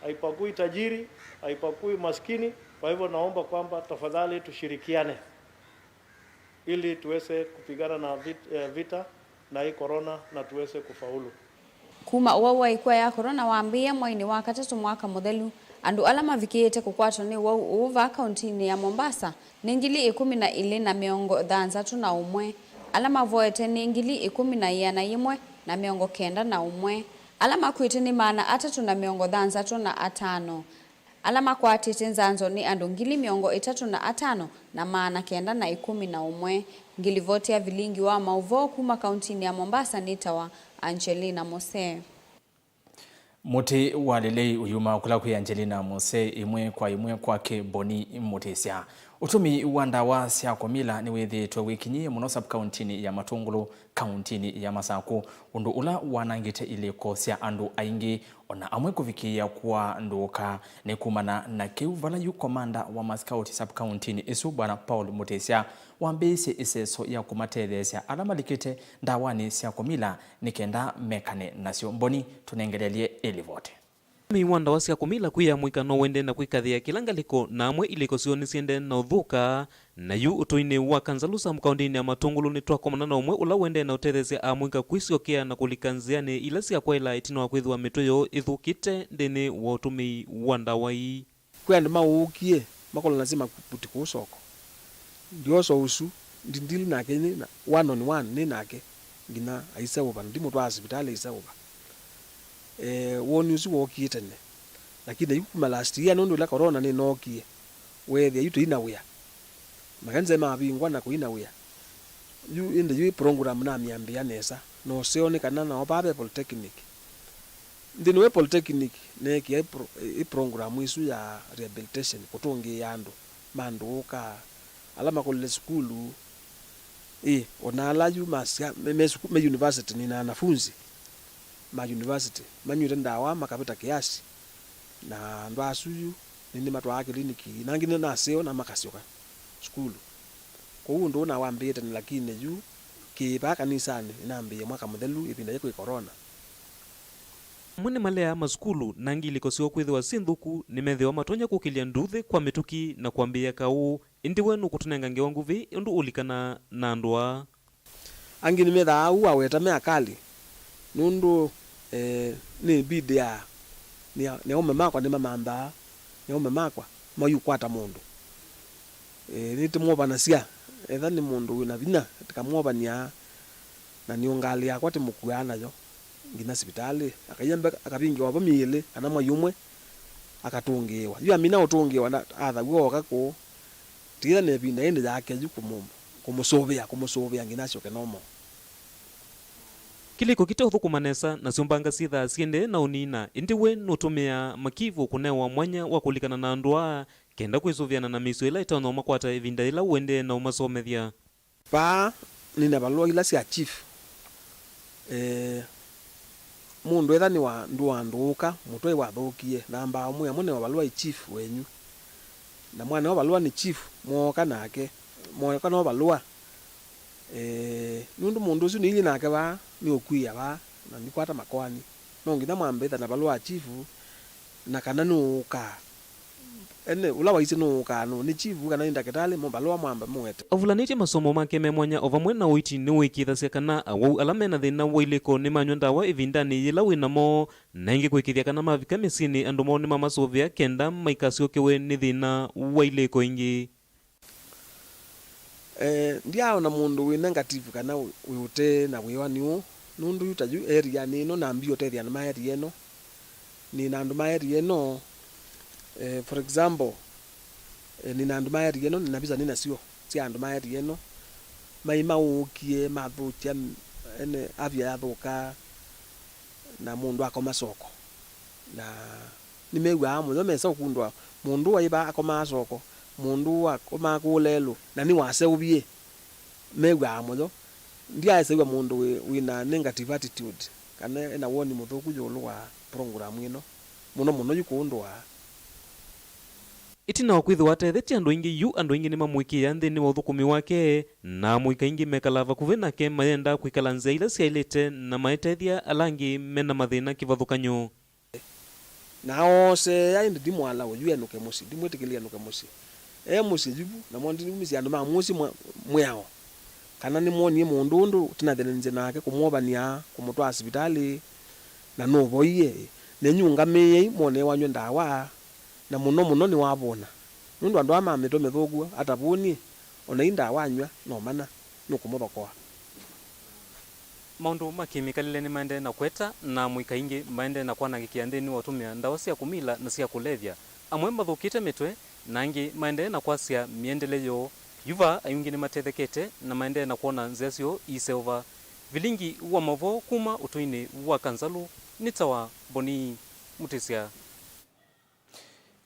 haibagui tajiri, haibagui maskini. Kwa hivyo naomba kwamba tafadhali tushirikiane ili tuweze kupigana na vit-, eh, vita na hii corona na tuweze kufaulu. Kuma ũwau wa ĩkua ya corona wambĩĩa mweinĩ wa katatũ mwaka mũthelu, andũ ala mavikĩĩte kũkwatwa nĩ ũwau ũũ vaa kauntinĩ ya Mombasa nĩ ngili ĩkũmi na ilĩ na mĩongo thanthatũ na ũmwe, ala mavoete nĩ ngili ĩkũmi na ĩana yĩmwe na mĩongo kenda na ũmwe, ala makw'ĩte nĩ maana atatũ na mĩongo thanthatũ na atano, ala makwatĩte nzanzo nĩ andũ ngili mĩongo ĩtatũ na atano na maana kenda na ĩkũmi na ũmwe. Ngilivoti ya vilingi wa maũvoo kuma kauntinĩ ya Mombasa nĩtawa Angelina Mose. Mũtĩ wa lelei ũyuma kũla kwĩ Angelina Mose, ĩmwe kwa ĩmwe kwake Boni Mũtĩsya. Ũtũmĩi wa ndawa sya kũmila nĩwĩthĩĩtwe wĩkinyĩĩe mũno sub-kauntinĩ ya Matũngũlũ, kauntinĩ ya Masakũ, ũndũ ũla wanangĩte ilĩko sya andũ aingĩ, o na amwe kũvikĩĩa kũaa ndũũka. Nĩ kumana na kĩu, vala yu komanda wa masikauti sub-kauntinĩ ĩsu, Bwana Paul Mũtĩsya, wambĩĩisye ĩseso ya kũmatetheesya ala malikĩte ndawanĩ sya kũmila nĩ kenda mekane nasyo. Mboni tũnengelelye ĩlivoti. Ũtũmĩi wa ndawa sya kũmila kwĩ amũika no ũendee na kwĩkathĩa kĩla ngalĩko, na amwe ilĩko syoo nĩsiendee na ũthũka. Na yu ũtũinĩ wa Kanzalusa, kaũntĩnĩ ya Matũngũlũ, nĩtwakomana na ũmwe ũla ũendee na ũtetheesya amũika kwĩsyokea na kũlika nzĩanĩ ila syakwaĩla ĩtina wa kwĩthĩwa mĩtwe yoo ĩthũkĩte nthĩnĩ wa ũtũmĩi wa ndawa ii. Kwĩ andũ maũũkie, makolanasya makuti kũu soko. Ndiosa ũsu, ndindili nake nĩ na one on one nĩ nake, nginya aiseũva, na ndimũtwaa sivitalĩ aiseũva. Eh, woni ũsu wookie tene. Lakini yu kuma last year, nũndũ ĩla corona nĩnookie, weethĩa yu tũi na wĩa. Makanisa nĩmavingwa na kũi na wĩa. Yu ĩndĩ yu ĩ program namĩambĩĩa nesa. Na ũseo nĩ kana nao vaa ve polytechnic. Nthĩnĩ wa ĩ polytechnic neekĩa ĩ pro-, ĩ program ĩsu ya rehabilitation, kũtũngĩĩa andũ ma ndũũka, ala makolile sukulu, ĩ, o na ala yu masya, me, me, suku, me university, nĩ na anafunzi ma university manyw'ĩte ndawa makavĩta kĩasi, na andũ asu yu nĩnĩmatwaa kĩliniki, na angĩ nĩ naseo na makasyoka sukulu. Kwoou ũndũ ũũ nawambĩĩe tene, lakini yu kĩ vaa kanisanĩ nĩnambĩĩe mwaka mũthelu ĩvinda yĩ kwĩ corona. Amwe nĩmaleaa masukulu, na angĩ ilĩko syoo kwĩthĩwa syĩ nthũku nĩmethĩawa matonya kũkĩlya nduuthĩ kwa mĩtũkĩ na kwambĩĩa kaũ. Ĩndĩ we nũkũtũnenga ngewa nguvĩ ũndũ ũlikanaa na andũ aa? Angĩ nĩmethaa ũu waweta me akali, nũndũ, eh, nĩ bid ya, nĩ, nĩ aũme makwa nĩmamanthaa, nĩ aũme makwa mayũkwata mũndũ. Eh, nĩtũmwovanasya, etha nĩ mũndũ wĩ na vinya, tũkamwovany'a, na nĩ ngalĩ yakwa tũmũkuaa nayo nginya sivitalĩ, akaiambe akavingĩwa vo myei ĩlĩ kana mwai ũmwe, akatũngĩĩwa. Yu amina ũtũngĩĩwa, na athaw'a ooka kũũ, tĩĩtha na ĩvinda ĩndĩ yake yu kũmũ-, kũmũsũvĩa, kũmũsũvĩa nginya asyoke normal. Kĩlĩko kĩteũthũkũma nesa, nasyo mbanga syĩthaa siendee na ũnina, ĩndĩ we nũtũmĩaa makivũ kũnewa mwanya wa kũlikana na andũ aa, kenda kwĩsũvĩana na mĩisyo ĩla ĩtonya ũmakwata ĩvinda yĩla ũendee na ũmasomethya. Vaa nĩ na valũa ila sya chief. Eh, mũndũ etha nĩwa ndũandũũka, mũtwe wathũkie, nambaa ũmwĩa mũne wa valũa ĩ chief wenyu. Na mwana wa valũa nĩ chief, mooka nake, mooka no valũa. Eh, nũndũ mũndũ ũsu nĩilyĩ nake vaa, nĩũkwia vaa, na nĩkwata makoani. No nginya mwambe ĩthana valũa chief, na kana nũũkaa. Ene, ũla waisye nũũkaa nũũ, nĩ chief kana nĩ ndakĩtalĩ, mo valũa mwambe mũete. Avulanĩtye masomo make me mwanya o vamwe na ũiiti nĩwĩkĩĩthasya kana awau ala me na thĩna wa ilĩko nĩmanyw'a ndawa ĩvindanĩ yĩla wĩ namo, na ĩngĩ kũĩkĩĩthya kana mavika mĩsyĩnĩ andũ moo nĩmamasũvĩa kenda maikasyokewe nĩ thĩna wa ilĩko ingĩ. Eh, ndyaaona mũndũ wĩ negative kana wĩ, wĩ ũte na wĩwani ũũ, nũndũ yu ta yu area nĩ ĩno, nambie ũtethya andũ ma area ĩno. Nĩ na andũ ma area ĩno, eh, for example, eh, nĩ na andũ ma area ĩno, nĩ na visa nĩ nasyo sya andũ ma area ĩno, mai maũũkie, mathũkya, ene, afya yathũka, na mũndũ akoma soko. Na Nĩmew'aa mũyo mesa ũkundwa mũndũ waĩ vaa akomaa soko, mũndũ akomaa kũũ lelũ, na nĩwaseũvie. Mew'aa mũyo. Ndyaesew'a mũndũ wĩ, wĩ na negative attitude kana e na woni mũthũku ĩũlũ wa program ĩno, mũno mũno yu kũũ ndũaa. Ĩtina wa kwĩthĩwa atethetye andũ aingĩ yu, andũ aingĩ nĩmamũĩkĩĩaa nthĩnĩ wa ũthũkũmi wake, na amũika aingĩ mekalaa vakuvĩ nake mayenda kwĩkala nzĩa ila syaĩlĩte na maetethya ala angĩ me na mathĩna kĩvathũkany'o. Na ooseea, ĩndĩ ndimũala ũyu enũke mũsyĩ, ndimwĩtĩkĩlya enũke mũsyĩ. E mũsyĩ yu vu, namo ndiumisye andũ ma mũsyĩ mwa-, mwĩao, kana nĩmwonie mũndũ ũndũ tũnathĩnĩsye nake kũmwovany'a, kũmũtwaa sivitalĩ, na nũvoie. Nenyu ũngamĩĩei, mwonee wanyw'a ndawa, na mũno mũno nĩwavũna, nũndũ andũ aa ma mĩtwe mĩthũku atavũnie, o na ii ndawa anyw'a, no mana nũkũmũthokoa. Maũndũ ma kĩmĩkalĩle nĩmaendee na kũeta, na amũika aingĩ maendee na kwanangĩkĩa nthĩnĩ wa ũtũmĩa ndawa sya kũmila na sya kũlevya. Amwe mathũkĩte mĩtwe, na angĩ maendee na kwasya mĩendele yoo. Yu vaa, ayũngĩ nĩmatethekete na maendee na kwona nzĩa syoo iiseũva. Vilingi wa maũvoo kuma ũtũinĩ wa Kanzalũ nĩ ta wa Mboni Mũtĩsya.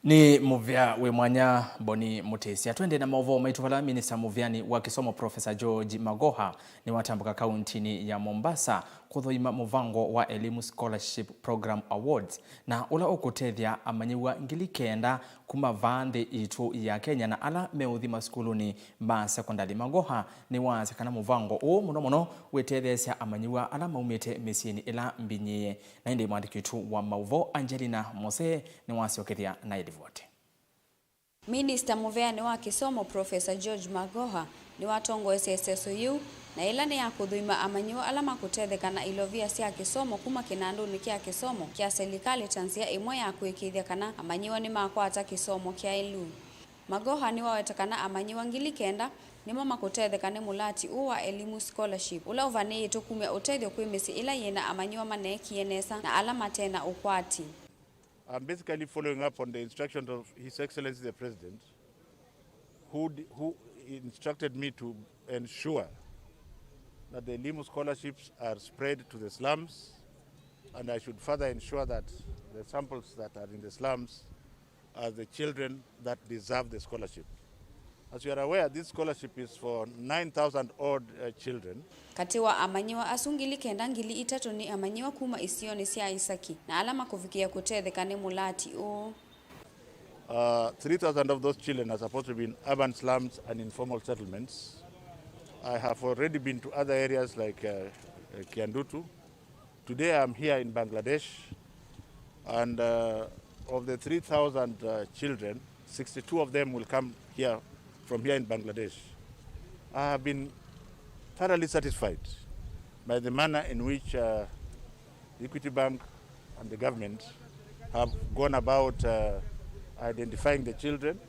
Nĩ mũvea wĩ mwanya, Mboni Mũtĩsya. Twende na maũvoo maitũ, vala minista mũveani wa kĩsomo Professor George Magoha nĩwatambũka kauntinĩ ya Mombasa kũthũima mũvango wa Elimu Scholarship Program Awards, na ũla ũkũtethya amanyĩw'a ngili kenda kuma vaa nthĩ itũ ya Kenya na ala meũthi masukulunĩ ma sekondalĩ. Magoha nĩwaasya kana mũvango ũũ mũno mũno wĩtetheesya amanyĩw'a ala maumĩte mĩsyĩnĩ ĩla mbinyĩĩe. Na ĩndĩ mwandĩki witũ wa maũvoo Angelina Mose nĩwasyokethya na ĩlivoti. Minista mũveanĩ wa kĩsomo Professor George Magoha nĩwatongoesye ĩseso yĩu, na yĩla nĩ ya kũthũima amanyĩw'a ala makũtetheka na ilovia sya kĩsomo kuma kĩnandũnĩ kya kĩsomo kya selikalĩ ta nzĩa ĩmwe ya kũĩkĩĩthya kana amanyĩw'a nĩmakwata kĩsomo kyaĩlu. Magoha nĩwaweta kana amanyĩw'a ngili kenda nĩmo makũtetheka nĩ mũlati ũũ wa Elimu Scholarship, ũla ũvanĩĩtwe kumya ũtethyo kwĩ mĩsyĩ ĩla yĩ na amanyĩw'a maneekie nesa na ala mate na ũkwati. I'm basically following up on the instructions of His Excellency the President, who d-, who instructed me to ensure that the Elimu scholarships are spread to the slums, and I should further ensure that the samples that are in the slums are the children that deserve the scholarship. As you are aware, this scholarship is for nine thousand odd, uh, children. Katĩ wa amanyĩw'a asu ngili kenda, ngili itatũ nĩ amanyĩw'a kuma isionĩ sya Isaki, na ala makũvikĩa kũtetheka nĩ mũlati ũũ. Uh, three thousand of those children are supposed to be in urban slums and informal settlements. I have already been to other areas like, uh, uh, Kiandutu. Today I'm here in Bangladesh, and, uh, of the three thousand, uh, children, sixty-two of them will come here, from here in Bangladesh. I have been thoroughly satisfied by the manner in which, uh, Equity Bank and the government have gone about, uh, identifying the children.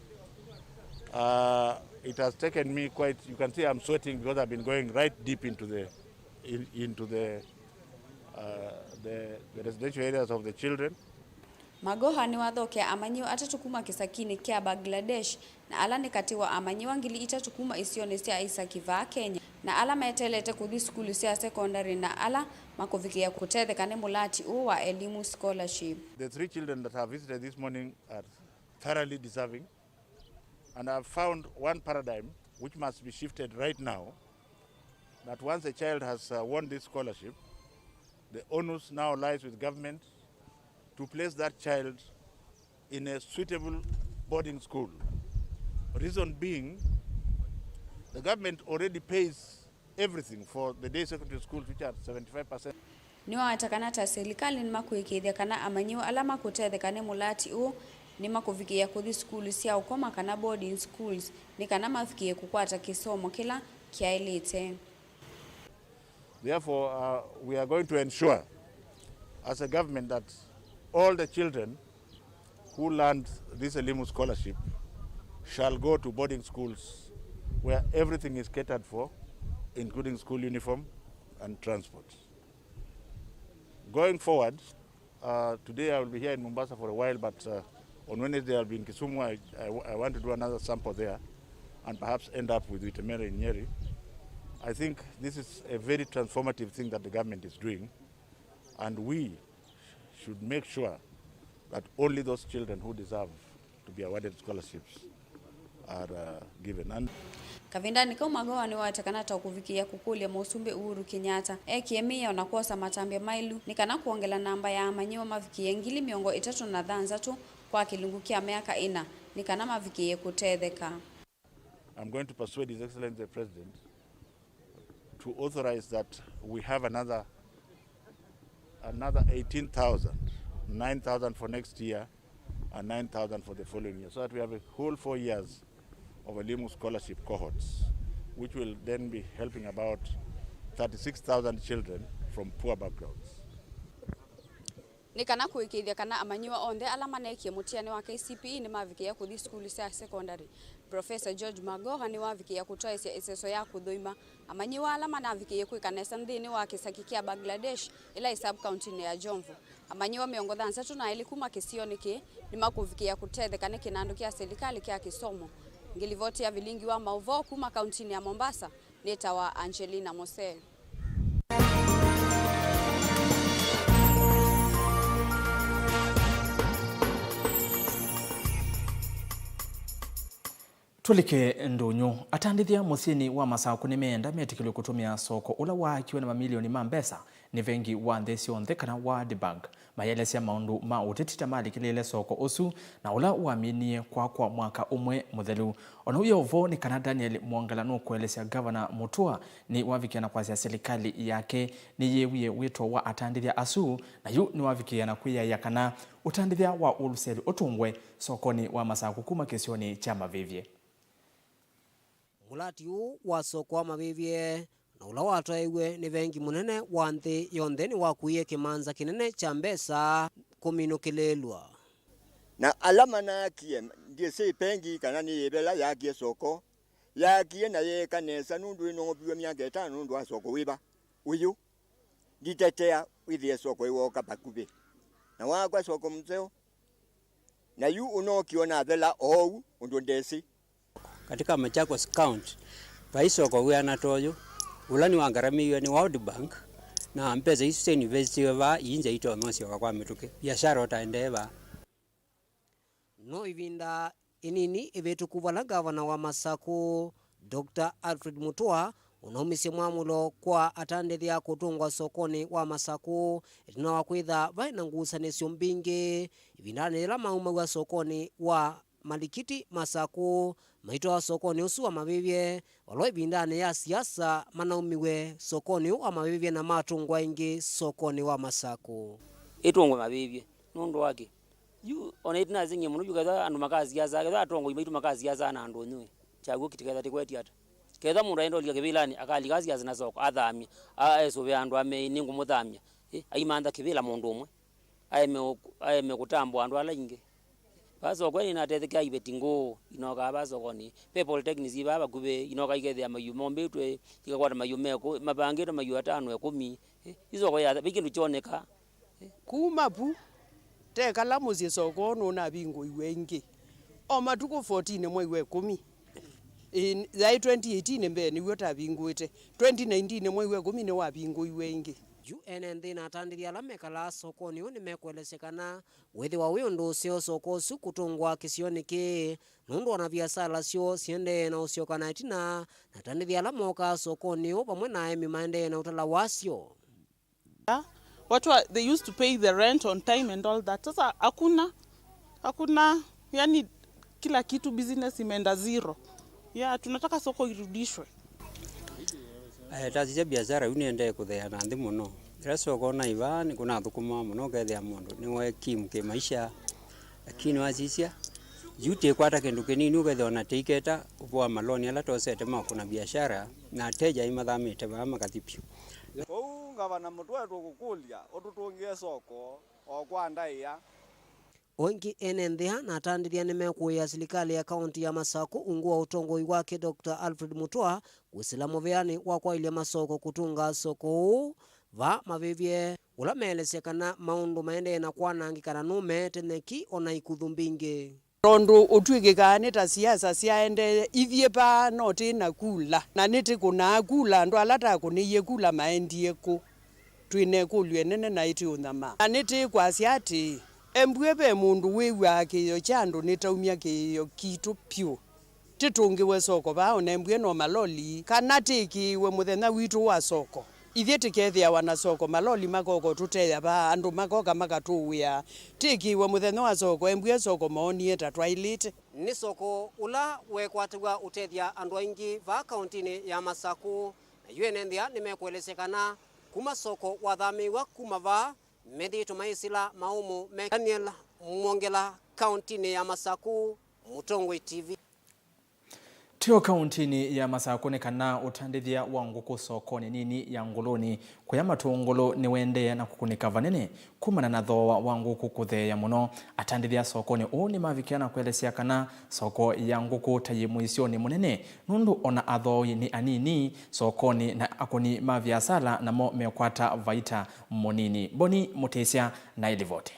Uh, it has taken me quite, you can see I'm sweating because I've been going right deep into the, in, into the, uh, the, the residential areas of the children. Magoha nĩwathokea amanyĩw'a atatũ kuma kĩsakinĩ kya Bangladesh, na ala nĩ katĩ wa amanyĩw'a ngili itatũ kuma isionĩ sya Isaki vaa Kenya, na ala meteelete kũthi sukulu sya sekondalĩ, na ala makũvikĩa kũtetheka nĩ mũlati ũũ wa Elimu Scholarship. The three children that have visited this morning are thoroughly deserving, and I've found one paradigm which must be shifted right now, that once a child has, uh, won this scholarship, the onus now lies with government to place that child in a suitable boarding school. Reason being, the government already pays everything for the day secondary schools, which are seventy-five percent. Nĩwaweta kana ta silikalĩ nĩmakũĩkĩĩthya kana amanyĩw'a ala makũtetheka nĩ mũlati ũũ nĩmakũvikĩĩa kũthi sukulu sya ũkoma kana boarding schools nĩ kana mavikĩe kũkwata kĩsomo kĩla kyaĩlĩte. Therefore, uh, we are going to ensure as a government that all the children who land this Elimu scholarship shall go to boarding schools where everything is catered for, including school uniform and transport. Going forward, uh, today I will be here in Mombasa for a while, but, uh, on Wednesday I'll be in Kisumu. I, I, I want to do another sample there and perhaps end up with Witemera in Nyeri. I think this is a very transformative thing that the government is doing, and we should make sure That only those children who deserve to be awarded scholarships are, uh, given. And Kavindanĩ kau, Magoha nĩwaweta kana ta kũvikĩĩa kũkũlya Mũsumbĩ Uhuru Kenyatta ekie mĩao na kwosa matambya maĩlu nĩ kana kwongela namba ya amanyĩw'a mavikĩĩe ngili mĩongo ĩtatũ na thanthatũ kwa kĩlungu kya myaka ĩna nĩ kana mavikĩĩe kũtetheka. I'm going to persuade His Excellency the President to authorize that we have another, another eighteen thousand, nine thousand for next year and nine thousand for the following year, so that we have a whole four years of elimu scholarship cohorts, which will then be helping about thirty-six thousand children from poor backgrounds. Nĩ kana kũĩkĩĩthya kana amanyĩw'a onthe ala maneekie mũtianĩ wa K C P E nĩmavikĩĩa kũthi sukulu sya sekondalĩ, Professor George Magoha nĩwavikĩĩa kũtwaĩsya ĩseso ya kũthũima amanyĩw'a ala manavikĩĩe kwĩka nesa nthĩnĩ wa kĩsaki kya Bangladesh, ĩla ĩ sub-kauntinĩ ya Jomvu. Amanyĩw'a mĩongo thanthatũ na elĩ kuma kĩsionĩ kĩĩ nĩmakũvikĩĩa kũtetheka nĩ kĩnandũ kya silikalĩ kya kĩsomo. Ngĩlivoti ya vilingi wa maũvoo kuma kauntinĩ ya Mombasa, nĩtawa Angelina Mose. Tũlike ndũnyũ. Atandĩthya mũsyĩnĩ wa Masakũ nĩmeenda metĩkĩlw'e kũtũmĩa soko ũla waakiwe na mamilioni ma mbesa nĩ vengi wa nthĩ syonthe kana World Bank. Mayĩelesya maũndũ ma ũteti ta malikĩlĩĩle soko ũsu na ũla waminie kwakwa mwaka ũmwe mũthelu. O na ũu yo ũvoo nĩ kana Daniel Mwongela nũkũelesya Ngavana Mutua nĩwavikĩa na kwasya silikalĩ yake nĩyĩwie wĩto wa atandĩthya asu, na yu nĩwavikĩĩa na kwĩyaĩa kana ũtandĩthya wa ũlũseli ũtũngwe sokonĩ wa Masakũ kuma kĩsionĩ kya Mavĩvye. Mũlati ũũ wa soko wa Mavĩvye na ũla watwaĩwe nĩ vengi mũnene wa nthĩ yonthe nĩwakuie kĩmanza kĩnene kya mbesa kũminũkĩlĩĩlw'a. Na ala manaakie, ndyĩsĩ ĩpengi kana nĩ yĩvela yaakie soko, yaakie na yeeka nesa nũndũ ĩnooviw'e myaka ĩtano nũndũ wa soko wĩva ũyũ. Nditetea wĩthĩe soko ĩwooka vakuvĩ na wakwa soko mũseo, na yu ũnookie ũnavela oou ũndũ ndesĩ. Katika Machakos County, vai soko wĩana ta ũyũ, ũla nĩwangaramĩiwe nĩ World Bank, na mbesa isu syainivesitiwe vaa ii nzyaitonywa syoka kwa mĩtũkĩ. Viasara ũtaendee vaa. No ĩvinda ĩnini ĩvĩtũku vala ngavana wa Masakũ, Doctor Alfred Mutua, ũnaumisye mwamũlo kwa atandĩthya kũtũngwa sokonĩ wa Masakũ, ĩtina wa kwĩtha vaĩ na ngusanĩsyo mbingĩ ĩvindanĩ yĩla maumaw'a sokonĩ wa Malikiti Masakũ, maitwawa sokonĩ ũsu wa Mavĩvye, vala ĩvindanĩ ya siasa manaumiwe sokonĩ ũũ wa Mavĩvye na matũngwa ĩngĩ sokonĩ wa Masakũ. Ĩtũngwe Mavĩvye nũndũ wa kĩ? Yu o na ĩtina aseng'ie mũno, yu kethwa andũ makasiasa, kethwa atongoi maitũ makasiasa na andũ nyũĩ, kyaw'o kĩtiketha tĩkwetye ata? Kethwa mũndũ aenda ũlika kĩvĩlanĩ, akalika asiasa na soko, athamya, a-, esũvĩa andũ amei, nĩngũmũthamya. Ĩ, aimantha kĩvĩla mũndũ ũmwe. Aeme ũ-, aeme kũtambũa andũ ala aingĩ. Vaa soko nĩnatethekaa iveti ngũũ inokaa vaa sokonĩ. Ve polytechnics i vaa vakuvĩ, inokaa ikethĩa maiũ mombĩtwe, ikakwata maiũ me kũ-, mavangĩtwe maiũ atano, ĩkũmi. Ĩ, ĩ soko ya, vai kĩndũ kyonekaa. Ĩ. Kuma vu, tekala mũsyĩ soko nũnavingũiwe ĩngĩ. O matukũ fourteen mwei wa ĩkũmi. Ĩ, yaĩ twenty eighteen mbee nĩw'o tavingũĩte. Twenty nineteen mwei wa ĩkũmi nĩwavingũiwe ĩngĩ. Yu ene nthĩ na atandĩthya ala mekalaa sokonĩ ũũ nĩmekũelesya kana wĩthĩwa wĩ ũndũ ũseo soko ũsu kũtũngwa kĩsionĩ kĩĩ, nũndũ ona viasala syoo siendee na ũsyoka na ĩtina, na atandĩthya ala mokaa sokonĩ ũũ vamwe na aemi maendee na ũtala wasyo. Watu wa, they used to pay the rent on time and all that. Sasa hakuna, hakuna, yani kila kitu, business imeenda zero. Yeah, tunataka soko irudishwe. Eh, tasisya biashara yu nĩendee kũtheea na nthĩ mũno. Ĩla soko naĩ vaa nĩkũnathũkũmaa mũno, ũkethĩa mũndũ nĩwoe kimu kĩ maisha, lakini wasisya yu tĩkwata kĩndũ kĩnini, ũkethĩa ona tĩiketa ũvoa maloni ala tosete ma kũna biashara, na ateja aimathamĩte vaa makathi vyũ. Kwoou Ngavana Mũtũe tũkũkũlya ũtũtũngĩe soko o kwa ndaĩa. O ĩngĩ ene nthĩa na atandĩthya nĩmekũĩa silikalĩ ya kaũntĩ ya Masakũ ungu wa ũtongoi wake Doctor Alfred Mutua kwĩsĩla mũvĩanĩ wa kwaĩlya masoko kũtũnga soko ũũ vaa Mavĩvye, ũla meelesya kana maũndũ maendee na kwanangĩka na nũmeete nyeki o na ikuthu mbingĩ. Tondũ ũtw'ĩkĩkaa nĩ ta siasa syaendee ithyĩ vaa no tĩ na kula, na nĩtĩkũnaa kula, andũ ala takũnĩie kula maendie kũ? Twĩ na ĩkũlyo ĩnene na ĩtĩũnyamaa. Na nĩtĩkwasya atĩĩ, Embue ve mũndũ wĩw'aa kĩĩo kya andũ nĩtaumya kĩĩo kitũ pyũ. Tĩtũngĩwe soko vaa, o na embue no maloli, kana tĩkĩĩwe mũthenya witũ wa soko. Ithyĩ tĩkethĩawa na soko, maloli makoka ũtũteya vaa, andũ makoka makatũũĩa. Tĩkĩĩwe mũthenya wa soko, embue soko moonie ta twaĩlĩte. Nĩ soko ũla wekwatĩw'a ũtethya andũ aingĩ vaa kaũntĩnĩ ya Masakũ, na yu ene nthĩa nĩmekũelesya kana kuma soko wathamĩĩw'a kuma vaa, methĩĩtwe maisila maũmũ me. Daniel Mwongela, kaũntĩnĩ ya Masakũ, Mũtongoi T V. Tio kaũntĩnĩ ya Masakũ nĩ kana ũtandĩthya wa ngũkũ sokonĩ nini ya Ngũlũnĩ kũya Matũngũlũ nĩwendee na kũkũnĩka vanene kumana na thooa wa ngũkũ kũtheea mũno. Atandĩthya sokonĩ ũũ nĩmavikĩa na kũelesya kana soko ya ngũkũ ta yĩ mũisyonĩ mũnene nũndũ ona athooi nĩ anini sokonĩ na akũni ma viasala namo mekwata vaita mũnini. Boni Mũtĩsya na ĩlivoti.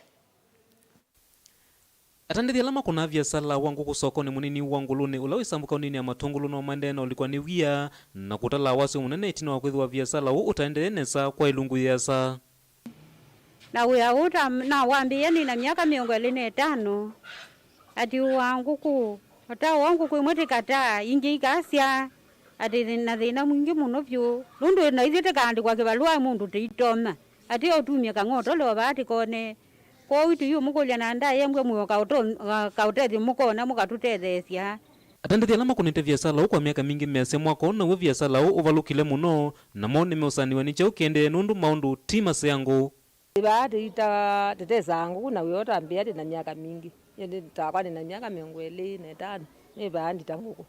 Atandĩthya ala makũnaa viasala wa ngũkũ sokonĩ mũnini wa Ngũlũnĩ ũla wĩ Sambu kaũntĩnĩ ya Matũngũlũ no maendee na ũlikwa nĩ wia na kũtala wasyo mũnene ĩtina wa kwĩthĩwa viasala ũũ ũtaendee nesa kwa ĩlungu yĩasa. Na wĩa ũũ ta-, nawambĩĩe nĩ na myaka mĩongo ĩlĩ na ĩtano. Ati ũaa ngũkũ, ũtaũa ngũkũ imwe tĩkataa, ingĩ ikasya, ati na thĩna mwingĩ mũno vyũ. Nũndũ na ithyĩ tĩkaandĩkwa kĩvalũa mũndũ tĩitoma. Ati ũtumye kang'otole o vaa tĩkone. Kwoou tũyĩũmũkũlya na ndaĩa mbw'a mwĩo kaũto-, ka-, kaũtethyo mũkona mũkatũtetheesya. Atandĩthya ala makũnĩte viasala ũũ kwa myaka mingĩ measya mwaka ũũ naw'o viasala ũũ ũvalũkile mũno, namo nĩmeũsanĩw'a nĩ kyaũ kĩendee nũndũ maũndũ ti maseangũ. Vaa tĩita-, tĩtesaa ngũkũ na wĩa ũtambĩa tĩ na myaka mingĩ. Ĩndĩ takwa nĩ na myaka mĩongo ĩlĩ na ĩtano, nĩ vaa ndita ngũkũ.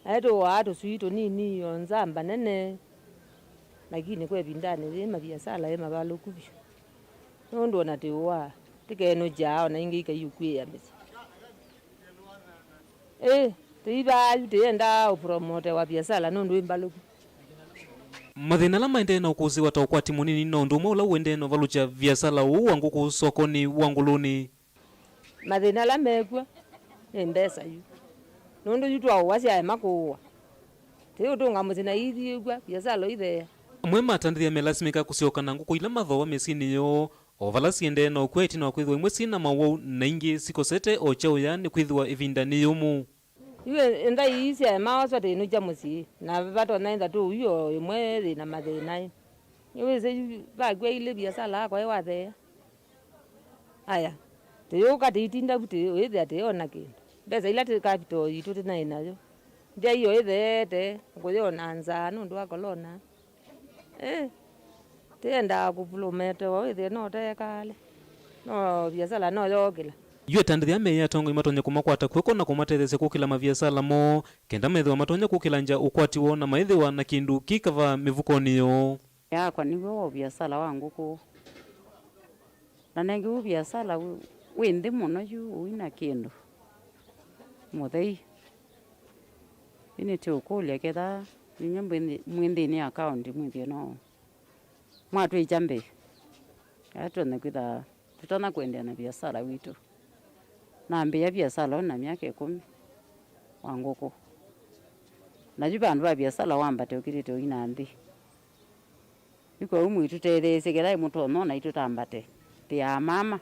Aĩ tũũaa tũswii tũnini o nzamba nene, lakini kwa ĩvindanĩ yĩĩ maviasala ĩ mavalũku vyũ. Nũndũ ona tĩũaa, tĩkenũkyaa ona ingĩ ikaiũkw'ĩĩa mĩsyĩ. Ĩ, tĩivaa yu tĩyendaa ũpromotewa viasala nũndũ ĩ mbalũku. Mathĩna ala maendee na ũkũsĩĩwa ta ũkwati mũnini na ũndũ ũmwe ũla ũendee na ũvalũkya viasala ũũ wa ngũkũ sokonĩ wa Ngũlũnĩ. Mathĩna ala mekw'o nĩ mbesa yu. Nũndũ yu twaũa syaema kũũa. Tĩũtũnga mũsyĩ na ithiĩkw'a, viasala itheea. Amwe ma atandĩthya melasimĩka kũsyoka na ngũkũ ila mathooa mĩsyĩnĩ yoo, o vala siendee na ũkw'a ĩtina wa kwĩthĩwa imwe syĩ na mawau na ingĩ sikosete o kyaũya nĩ kwĩthĩwa ĩvinda nĩ yũmũ. Yu ĩ-, ĩnthai ii syaema oswa tĩnũkya mũsyĩ, na vatonya ĩtha tũu yu o ĩmwe yĩ na mathĩna ĩ. Nĩwĩsĩ yu vakw'a ilĩ viasala yakwa ĩwatheea. Aya, tũyũka tĩitinda vu tĩ-, ũyĩthĩa tĩyona kĩndũ. Mbesa ila tĩ capital yitũ tĩnaĩ nayo. Nthyaio ĩtheete, ngũyona nzaa nũndũ wa kolona. Ĩ, tĩendaa kũvulometewa wĩthĩe no teekaale. No viasala no yookĩla. Yu atandĩthya meĩ atongoi matonya kũmakwata kw'oko na kũmatetheesya kũkĩla maviasala moo, kenda methĩwa matonya kũkĩla ngya ũkwati woo na maĩthĩwa na kĩndũ kĩ kavaa mĩvukonĩ yoo. Yakwa nĩw'o wa viasala wa ngũkũ. Na nengĩ ũ viasala wĩ, wĩ nthĩ mũno yu ũina kĩndũ. Mũthei. Yu nĩtĩũkũlya ketha inywe mwĩ nthĩ-, mwĩ nthĩnĩ ya kaũntĩ mwĩthĩe no mwatwĩkya mbee. Aa tũtonya kwĩtha, tũtonya kũendeea na viasala witũ. Nambĩĩa viasala ũũ na myaka ĩkũmi wa ngũkũ. Na yu vandũ va viasala wambate ũkĩlĩte ũina nthĩ. Yu kwoou mwĩtũtetheesye kĩla mũtonya o naitũ tambate. Tĩ amama,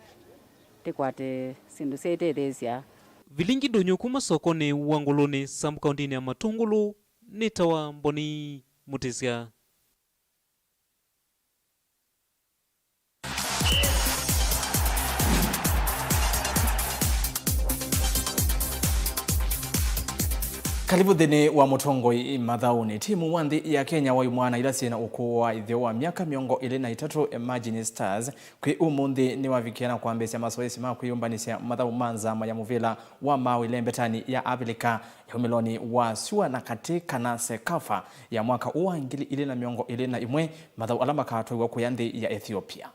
tĩkwate syĩndũ syaitetheesya. Vilingi ndũnyũ kuma sokonĩ wa Ngũlũnĩ, Sambu kaũntĩnĩ ya Matũngũlũ, nĩtawa Mboni Mũtĩsya. Karibu nthĩnĩ wa Mũtongoi Mathaũnĩ. Timu wa nthĩ ya Kenya waumwa na ila syĩ na ũkũũ wa ĩtheo wa myaka mĩongo ĩlĩ na ĩtatũ, Emerging Stars, kwĩ ũmũnthĩ nĩwavikie na kwambĩĩsya masoesi ma kwĩyũmbanĩsya mathaũ ma nzama ya mũvĩla wa maaũ ĩlembetanĩ ya Avilika ya umĩlonĩ wa syũa na katĩ, kana CECAFA, ya mwaka ũũ wa ngili ilĩ na mĩongo ĩlĩ na ĩmwe, mathaũ ala makatwaiwa kũya nthĩ ya Ethiopia.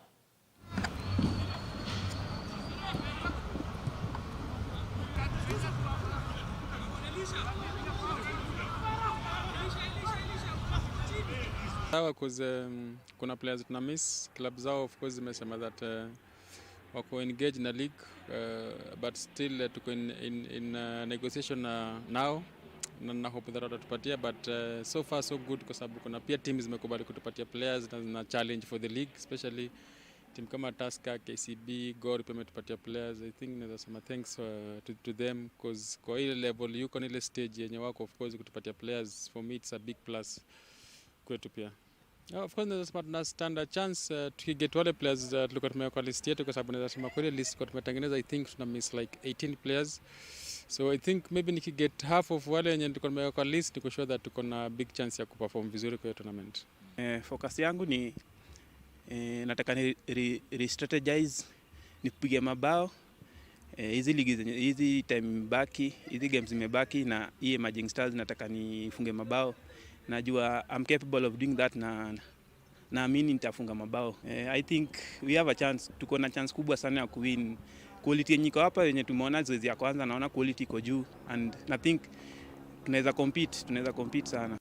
Sawa, 'cause, um, kuna players tuna miss, club zao of course zimesema that, uh, wako engaged na league, uh, but still, uh, tuko in, in, in, uh, negotiation, uh, now. Na, na hope that watatupatia, but, uh, so far so good, kwa sababu kuna pia teams zimekubali kutupatia players na, na challenge for the league, especially Kama Tusker, K C B, Gor pia imetupatia players. I think naweza sema thanks, uh, to, to them, 'cause kwa ile level yuko na ile stage yenye wako, of course, kutupatia players, for me it's a big plus kwetu pia. Yeah, of course, naweza sema tuna stand a chance, uh, tukiget wale players, uh, tulikuwa tumeweka kwa list yetu, kwa sababu naweza sema kwa ile list tulikuwa tumetengeneza, I think tuna miss like eighteen players. So I think maybe nikiget half of wale wenye tulikuwa tumeweka kwa list, niko sure that tuko na big chance ya kuperform vizuri kwa hiyo tournament. Eh, focus yangu ni, eh, nataka ni re, re strategize, nipige mabao. Eh, hizi ligi zenye, hizi time imebaki, hizi games zimebaki na hii Emerging Stars nataka nifunge mabao. Najua I'm capable of doing that na naamini nitafunga mabao. Eh, I think we have a chance, tuko na chance kubwa sana ya kuwin. Quality yenye iko hapa yenye tumeona zoezi ya kwanza, naona quality iko juu and I think tunaweza compete, tunaweza compete sana.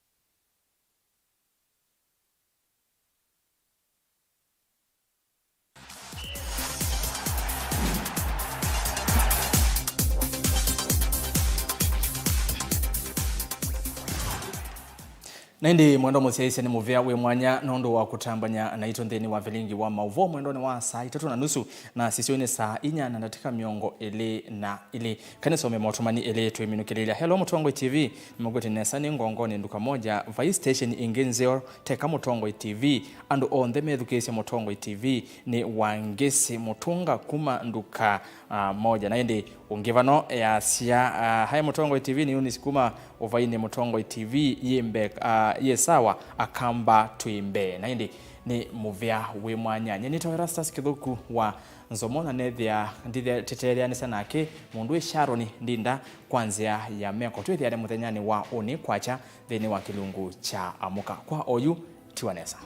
Na ĩndĩ mwendwa mũsyaĩĩsya, nĩ mũvea wĩ mwanya nũndũ wa kũtambany'a naitũ nthĩnĩ wa vilingi wa maũvoo mwendonĩ wa saa itatũ na nusu, na sisyoinĩ saa inya na ndatĩka mĩongo ĩlĩ na ilĩ. Kanĩsome motũmani ĩlĩ twĩminũkĩlĩlya. Hello Mũtongoi T V, nĩmũkwĩte nesa nĩ Ngongoni nduka moja, vai station ĩngĩ nzeo teka Mũtongoi T V. Andũ onthe methukĩĩsye Mũtongoi T V nĩ Wangĩsĩ Mũtũnga kuma nduka, ah, moja. Na ĩndĩ ũngĩ vano yasya, ah, hai Mũtongoi T V, nĩ Eunice kuma Ũvainĩ. Mũtongoi T V yĩ mbe, ah, yĩ sawa, Akamba twĩ mbee. Na ĩndĩ nĩ mũvea wĩ mwanya. Nyie nĩtawa Erastus Kĩthũku wa Nzomo, na nethĩa nditeteeleanĩsya nake mũndũ wĩ Sharon Ndinda kwa nzĩa ya meko. Twĩthĩane mũthenyanĩ wa ũnĩ kwakya nthĩnĩ wa kĩlungu kya Amũka. Kwa oyu, tiwa nesa.